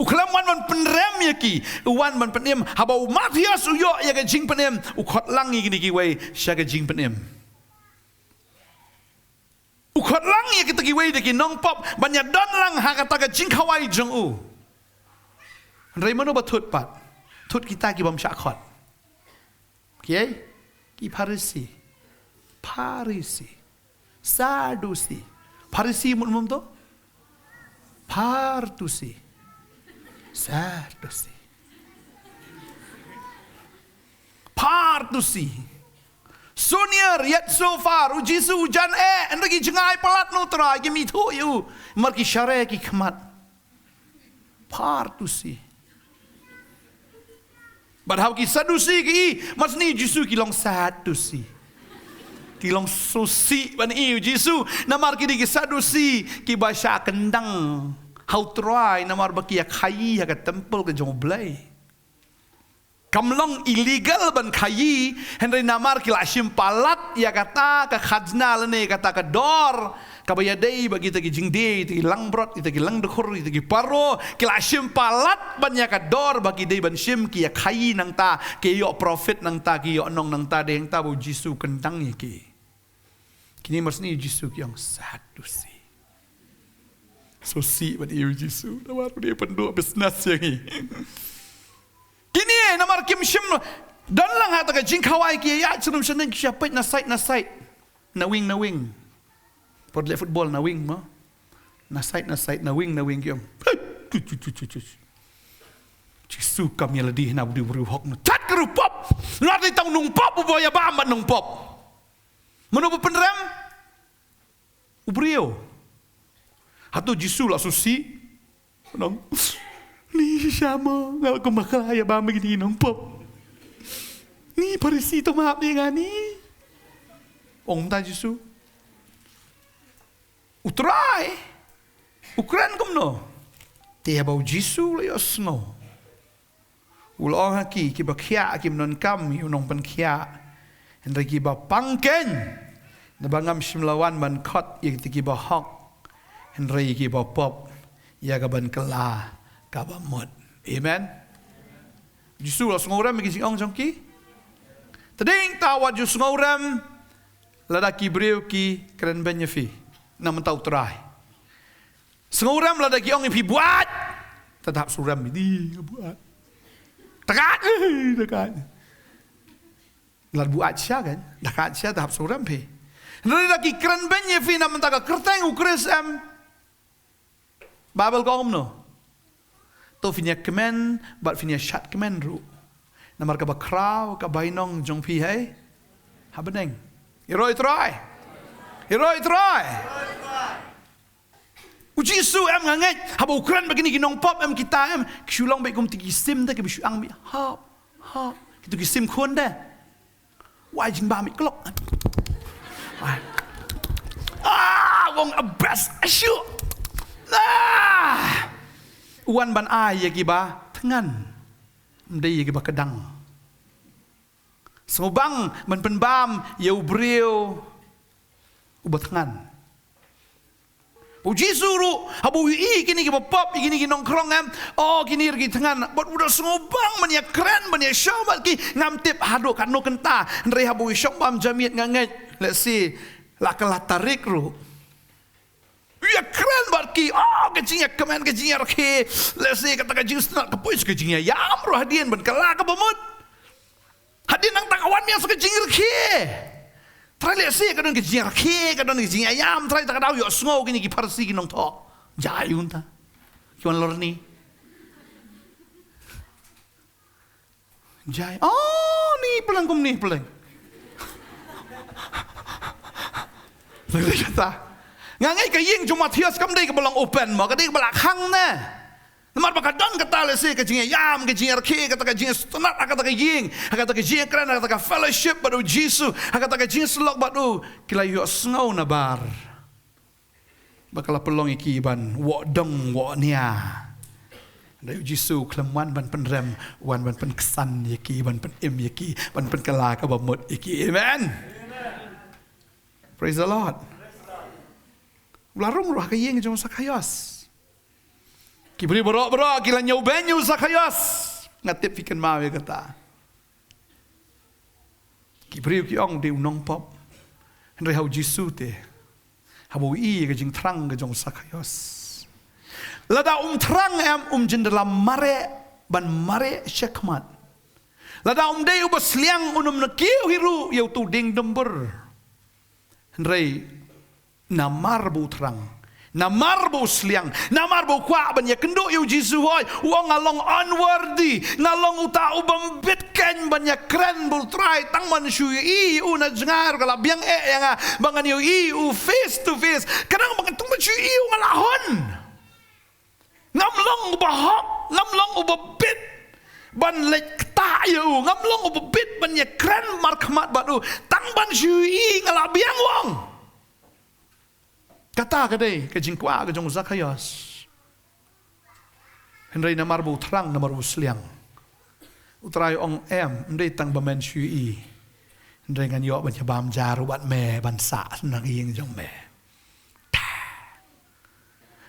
U khlem wan ban pynrem ïa ki, u wan ban pynim. Haba u Mathaios u ïoh ïa ka jingpynim, u khot lang ïa kine kiwei sha ka jingpynim. U khot lang ïa kita kiwei de ki nongpop ban ïa don lang ha kata ka jingkhawai jong u. Hynrei mano ba thut pat? Thut kita ki bym shah khot. Kiei? Ki Pharisi. Pharisi. Sadusi. Pharisi mut mum to? Phartusi. Sadusi. Phartusi. So near yet so far. U Jisu u jan eh, hynrei ki jngai palat na u Trai, kim ithuh ïa u. Namar ki share ki khmat. Phartusi. Bad haba ki Sadusi ki i, mar sni Jisu ki long Sadusi. Ki long sngewsih ban i Jisu, namar ki dei ki Sadusi, kiba shah kyndang ha u Trai, namar ba ki ïa khaii ha ka temple ka jong U Blei. Kam long illegal ban khaii, hynrei namar ki la shim palat ïa kata ka khajna lane kata ka dor, kaba ïadei bad kita ki jingdie, kita ki langbrot, kita ki langdkhur, kita ki paro, ki la shim palat ban ïa ka dor ba ki dei ban shim, ki ïa khaii nangta, ki ïoh profit nangta, ki ïoh nong nangta, dei hangta ba u Jisu u kyndang ïa ki. Kine mar sni u Jisu ki ong Sadusi. Sngewsih ban i u Jisu, namar u dei pynduh business ïa ngi. Kine namar kim shym don lang ha kata ka jingkhawai, ki ïa ïaid sha num sha ning, ki ïa peit na side na side, na wing na wing. Por leh football na wing mo. Na side na side, na wing na wing, ki ong. Jisu kam ïa lade na u dei u briew hok na. Tat ka ruh pop. Lade tang nongpop, u ba ïa bam bad nongpop. Mano ba pynrem? U briew. Hato Jisu la sngewsih? Nong. Ni shisha mo, nga la kum bakla ïa bam bad kine ki nongpop. Ni Pharisi to map ïa nga ni. Ong ta Jisu. U Trai u kren kumno? Te haba u Jisu u la ïohsngew, u la ong ha ki, kiba khiah kim donkam ïa u nongpynkhiah, hynrei kiba pang keiñ. Naba ngam shym la wan ban khot ïa kita kiba hok, hynrei ïa kiba pop. ïa ka ban kylla kaba mut. Amen. Jisu u la sngewrem ïa ki jingong jong ki. Te dei tang wat ju sngewrem lada ki briew ki kren beiñ ïa phi na ka bynta U Trai. Sngewrem lada ki ong ïa phi buaid. Te da hap sngewrem, di buaid. Te ka, eh, te ka. Lada buaid shisha kan, da ka shisha da hap sngewrem phi. Hynrei lada ki kren beiñ ïa phi na ka bynta ka kyrteng U Khrist em. Baibl ka ong kumno? To phin ïa kmen bad phin ïa shad kmen ruh. Namar kaba khraw ka bainong jong phi hei ha bneng. Ïaroh ïa U Trai. Ïaroh ïa U Trai. U Jisu em, nga ngeit haba u kren bad kine ki nongpop em, kita em, ki shu long beit kum kito ki sim de kiba shu ang beit. Hap, hap. Kito ki sim khun de. Wai jingbam i klok. Wai. Ah, wong a best issue. Ah. Wan ban ai ïa kiba thngan. Ym dei ïa kiba kdang. Sngewbang ban pynbam ïa u briew uba thngan. U Jisu ruh, haba u ïohi kine kiba pop, ïa kine ki nongkhrong em, oh, kine ruh ki thngan, bad u da sngewbang ban ïa kren, ban ïa shong bad ki, ngam tip haduh katno kynta, hynrei haba u ïa shong bam ja miet nga ngeit, let's see, la ka la tarik ruh. U ïa kren bad ki, oh, ka jingïakmen, ka jingïarakhe, let's see, kata ka jingsnat, ka poi ka jingïaïam ruh hadien ban kylla kaba mut. Hadien nangta ka wan biang sa ka jingrakhe. Trai lehse ka don ka jingrakhe, ka don ka jingïaïam, trai ta ka daw ïohsngew kine ki Pharisi ki nongthoh. Jai un ta. Ki wan lorni. Jai. Oh, ni pleng kum ni pleng. Lehse kata. Nga ngeit ka ïing jong u Mathaios kam dei kaba long open mo, ka dei kaba la khang ne. Namar ba ka don kata lehse ka jingïaïam, ka jingïarakhe, kata ka jingsngewtynnat, ha kata ka ïing, ha kata ka jingïakren, ha kata ka fellowship bad u Jisu, ha kata ka jingïasyllok bad u, ki la ïohsngew nabar. Ba ka la pynlong ïa ki ban woh dong woh nia. Hynrei u Jisu u khlem wan ban pynrem, wan ban pynksan ïa ki, ban pynim ïa ki, ban pynkylla kaba mut ïa ki. Amen. Praise the Lord. U la rung ruh ha ka ïing jong u Sakhaios. Ki briew baroh baroh ki la ñiew beiñ ïa u Sakhaios. Nga tip phi kynmaw ïa kata. Ki briew ki ong dei u nongpop. Hynrei ha u Jisu te, haba u ïohi ïa ka jingthrang ka jong u Sakhaios, lada um thrang em, um jin da la mareh ban mareh shakhmat. Lada um dei uba sliang, un ym kiew hi ruh ïa uto u dieng dumbur. Hynrei namar ba u thrang, namar ba u sliang, namar ba u kwah ban ïakynduh ïa u Jisu, hooid, u ong nga long unworthy, nga long uta u bym bit keiñ ban ïakren bad u Trai, tang ban shu ïohi ïa u na jngai ruh ka la biang eh ïa nga, ba ngan ïohi ïa u face to face, ka dang ba ngan tang ban shu ïohi ïa u nga la hun. Ngam long uba hok, ngam long uba bit ban leit ktah ïa u, ngam long uba bit ban ïakren markhmat bad u, tang ban shu ïohi nga la biang wang. Kata ka dei ka jingkwah ka jong u Sakhaios. Hynrei namar ba u thrang, namar ba u sliang, u Trai u ong em, ym dei tang ba men shu ïohi, hynrei ngan ïoh ban ïabam ja ruh bad me, ban sah na ka ïing jong me.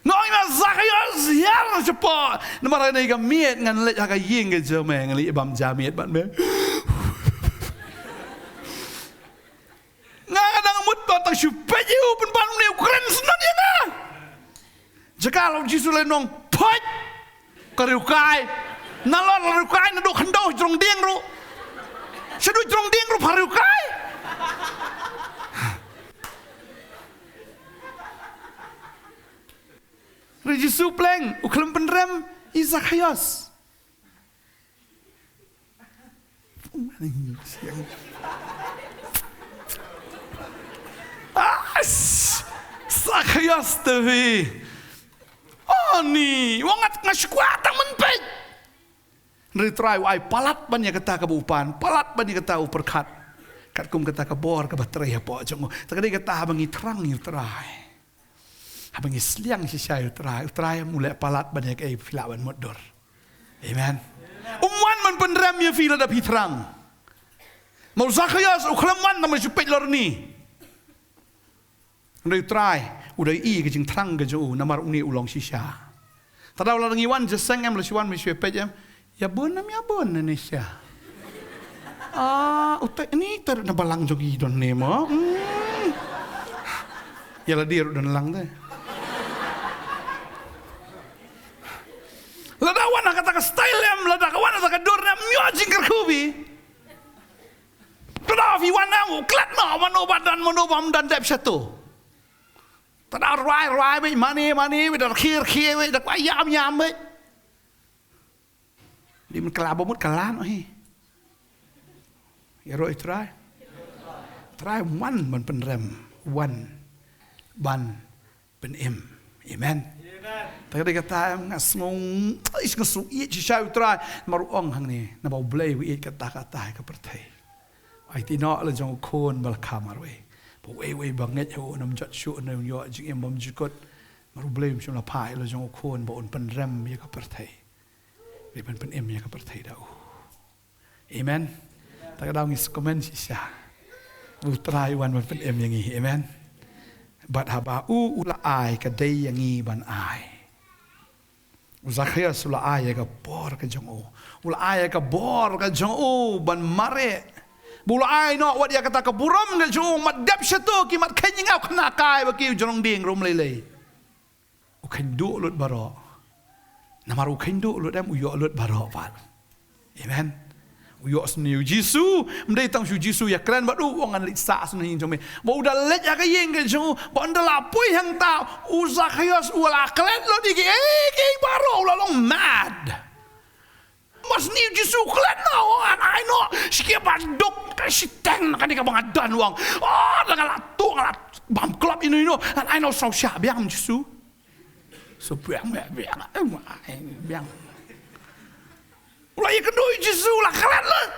Nga ong ïa me, Sakhaios, hiar na shapoh. Namar ha kane ka miet ngan leit ha ka ïing ka jong me, ngan leit bam ja miet bad me. Nga, nga dang mut ba tang shu peit ïa u pynban une u kren snot ïa nga. Jaka la u Jisu la ong, phoit. Ka riewkai. Nalor la riewkai naduh khyndew jrong dieng ruh. Shaduh jrong dieng ruh pha riewkai. Ri Jisu pleng, u khlem pynrem ïa u Sakhaios. Ah, Sakhaios te phi. Oh ni, wa nga, nga shu kwah tang ban peit. Hynrei u Trai u ai palat ban ïa kata kaba u pan, palat ban ïa kata u pyrkhat. Katkum kata ka bor kaba trei hapoh jong u. Te ka dei kata haba ngi thrang ïa u Trai, haba ngi sliang shisha ïa u Trai, u Trai um leh palat ban ïa kaei ba phi lah ban mutdur. Amen. Um wan ban pynrem ïa phi lada phi thrang. Ma u Sakhaios u khlem wan namar shu peit lorni. Hynrei u Trai u da ïohi ka jingthrang ka jong u, namar une u long shisha. Tang da u la ngi wan jingïaseng em, la shu wan me shu peit em. Ïa bun em, ïa bun ne sha. Ah, utai ni tar na balang jong i don ne mo. Hmm. Ïa la dir don lang de. Lada wan ha kata ka style em, lada ka wan ha kata ka dur em, ïoh jingkyrkhu bha. Tang da phi wan em, u klet noh mano ba don, mano bym don, dep shato. Tang da rwai rwai beit, mane mane beit, da khie khie beit, da kwah ïam ïam beit. Dei ban kylla ba mut kylla noh hi. Ïaroh ïa u Trai. Trai wan ban pynrem, wan ban pynim. Amen. Tang dei kata em, nga sngew, nga sngew ïeit shisha ïa u Trai. Namar u ong hangne, naba U Blei u ïeit katta katta ïa ka pyrthei. Aiti noh la jong u Khun ba la kha marwei, ba uwei uwei ba ngeit ha u un ym jot shuh ne un ïoh jingim bymjukut. Namar U Blei um shym la phah la jong u Khun ba un pynrem ïa ka pyrthei. Dei ban pynim ïa ka pyrthei da u. Amen. Tang da ngi sngewkmen shisha ba u Trai u wan ban pynim ïa ngi. Amen. Bad haba u u la ai, ka dei ïa ngi ban ai. U Zakheus u la ai ïa ka bor ka jong u. U la ai ïa ka bor ka jong u ban mareh. Ba u la ai noh wat ïa kata ka burom ka jong u, mat dep shato ki mat kheiñ ïa nga u khynnah kai ba ki u jrong dieng rum lei lei. U kheiñ duh lut baroh. Namar u kheiñ duh lut em, u ïoh lut baroh pat. Amen. U ïoh sniew Jisu, ym dei tang shu Jisu ïa kren bad u, u ong ngan leit sah sniew jong me. Ba u da leit ha ka ïing ka jong u, ba ynda la poi hangta, u Zakheus u la klet lut ïa ki, eh, ki baroh, u la long mad. Ba sniew Jisu klet noh, u ong ngan ai noh, shikhe ba duk, ka shiteng na kane kaba nga don u ong. Oh, da nga la tuh, nga la bam klop ino ino, ngan ai noh saw shah biang Jisu. Saw biang, biang, biang, eh, biang. U la ïakynduh ïa Jisu, u la klet lut.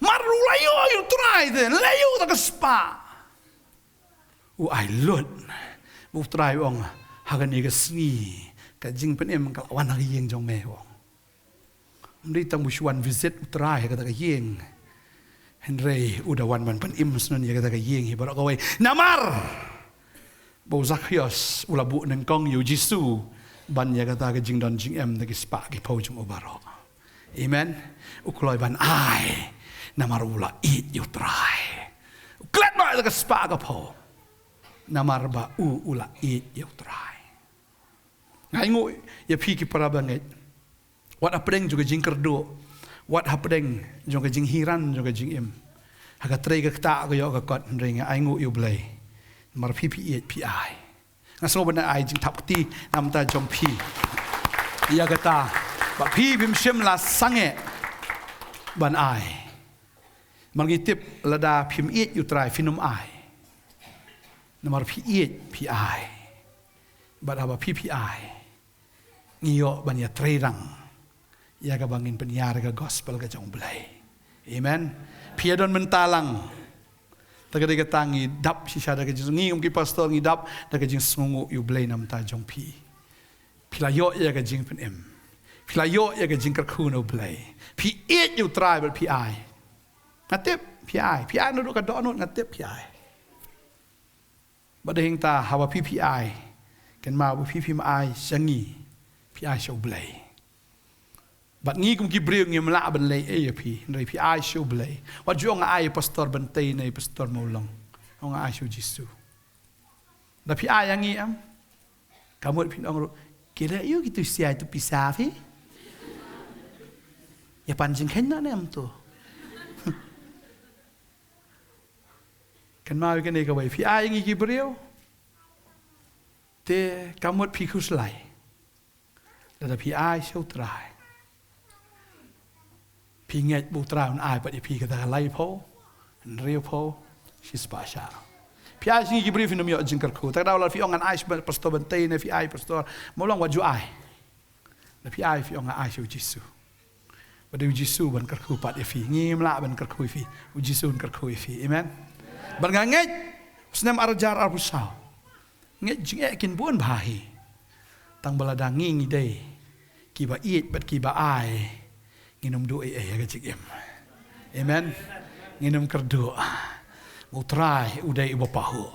Mar u la ïoh ïa u Trai te, la ïoh da ka spah. U ai lut. Ba u Trai u ong, ha kane ka sngi, ka jingpynim ka la wan ha ka ïing jong me, u ong. Ym dei tang ba u shu wan visit u Trai ha kata ka ïing. Hynrei u da wan ban pynim shen ïa kata ka ïing hi baroh kawei. Namar ba u Zakheus u la buh nyngkong ïa u Jisu ban ïa kata ka jingdon jingem da ki spah ki phew jong u baroh. Amen. U kloi ban ai. Namar u la ïeit ïa u Trai. U klet noh ïa ka spah ka phew. Namar ba u u la ïeit ïa u Trai. Nga ainguh ïa phi ki para bangeit. Wat hapdeng jong ka jingkyrduh, wat hapdeng jong ka jinghiran jong ka jingim, ha ka trei ka ktah ka ïoh ka kot, hynrei nga ainguh ïa u Blei. Namar phi phi ïeit, phi ai. Nga sngew ban ai jingthap kti na bynta jong phi ïa kata ba phi phim shym la sangeh ban ai. Namar ngi tip lada phim ïeit ïa u Trai phin ym ai. Namar phi ïeit phi ai. Bad haba phi phi ai, ngi ïoh ban ïatreirang ïa kaba ngin pynïar ïa ka gospel ka jong u Blei. Amen. Phi ïa don mynta lang. Te ka dei kata ngi dap shisha da ka jing, ngi kum ki pastor ngi dap da ka jingsngewnguh ïa u Blei na bynta jong phi. Phi la ïoh ïa ka jingpynim. Phi la ïoh ïa ka jingkyrkhu na u Blei. Phi ïeit ïa u Trai bad phi ai. Nga tip phi ai. Phi ai naduh ka dohnud, nga tip phi ai. Bad hangta haba phi phi ai, kynmaw ba phi phim ai sha ngi, phi ai sha u Blei. Bad ngi kum ki briew ngim lah ban leh ei ïa phi, hynrei phi ai sha u Blei. Wat ju ong nga ai ïa Pastor Bantei ne ïa Pastor Mawlong. Ong nga ai sha u Jisu. Da phi ai ïa ngi em, ka mut phin ong ruh, ki leh ïa kitu siai tu pisa phi. Ïa pan jingkheiñ noh ne em tu. Kynmaw ïa kane kawei, phi ai ïa ngi ki briew, te ka mut phi khuslai. Lada phi ai sha u Trai, phi ngeit ba u Trai un ai pat ïa phi kata ka laiphew, hynriewphew, shispah shah. Phi ai sha ngi ki briew phin ym ïoh jingkyrkhu. Te ka daw lada phi ong ngan ai sha Pastor Bantei ne phi ai Pastor Mawlong, wat ju ai. Lada phi ai phi ong nga ai sha u Jisu. Ba dei u Jisu ban kyrkhu pat ïa phi. Ngim lah ban kyrkhu ïa phi. U Jisu un kyrkhu ïa phi. Amen. Bad nga ngeit, u snem ar hajar arphew saw, ngeit jingeh kin bun bha hi. Tang ba lada ngi ngi dei kiba ïeit bad kiba ai, ngin ym duh ei ei ha ka jingim. Amen. Ngin ym kyrduh. U Trai u dei uba pahuh.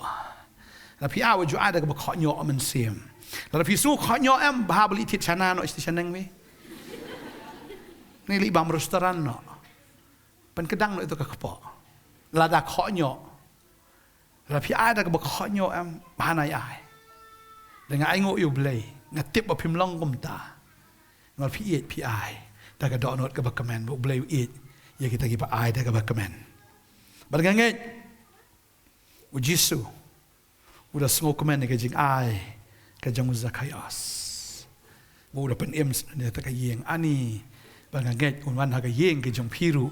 Lada phi ai, wat ju ai da kaba khohñioh mynsiem. Lada phi sngew khohñioh em, bha ba leit thied shana noh sha shaneng phi. Ngi leit bam restaurant noh. Pynkdang noh ïa ka kpoh. Lada khohñioh. Lada phi ai da kaba khohñioh em, bha nai ai. Da nga ainguh ïa U Blei, nga tip ba phim long kumta. Nga ong phi ïeit phi ai da ka dohnud kaba kmen, ba U Blei u ïeit ïa kita kiba ai da kaba kmen. Bad nga ngeit U Jisu u da sngewkmen ïa ka jingai ka jong u Zakhaios, ba u da pynim sha kata ka ïing. Ani, ba nga ngeit un wan ha ka ïing ka jong phi ruh,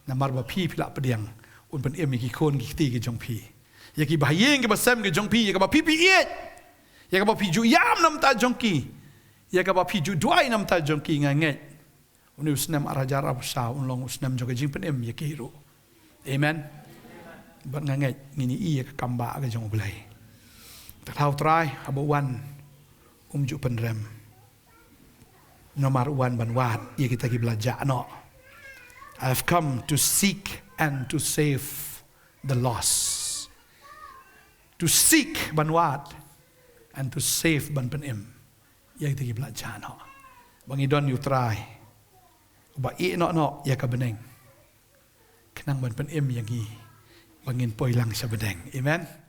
namar ba phi phi la pdiang, un pynim ïa ki khun ki kti ki jong phi, ïa ki bahaïing ki basem ki jong phi, ïa kaba phi phi ïeit, ïa kaba phi ju ïam na bynta jong ki, ïa kaba phi ju duwai na bynta jong ki. Nga ngeit une u snem ar hajar arphew saw un long u snem jong ka jingpynim ïa ki ruh. Amen. Bad nga ngeit ngin ïohi ïa ka kam ba ka jong U Blei. Te U Trai haba u wan, um ju pynrem, namar u wan ban wad ïa kita kiba la jah noh. I have come to seek and to save the lost. To seek, ban wad, and to save, ban pynim ïa kita kiba la jah noh. Ba ngi don ïa U Trai uba ïehnoh noh ïa ka bneng, khnang ban pynim ïa ngi ba ngin poi lang sha bneng. Amen.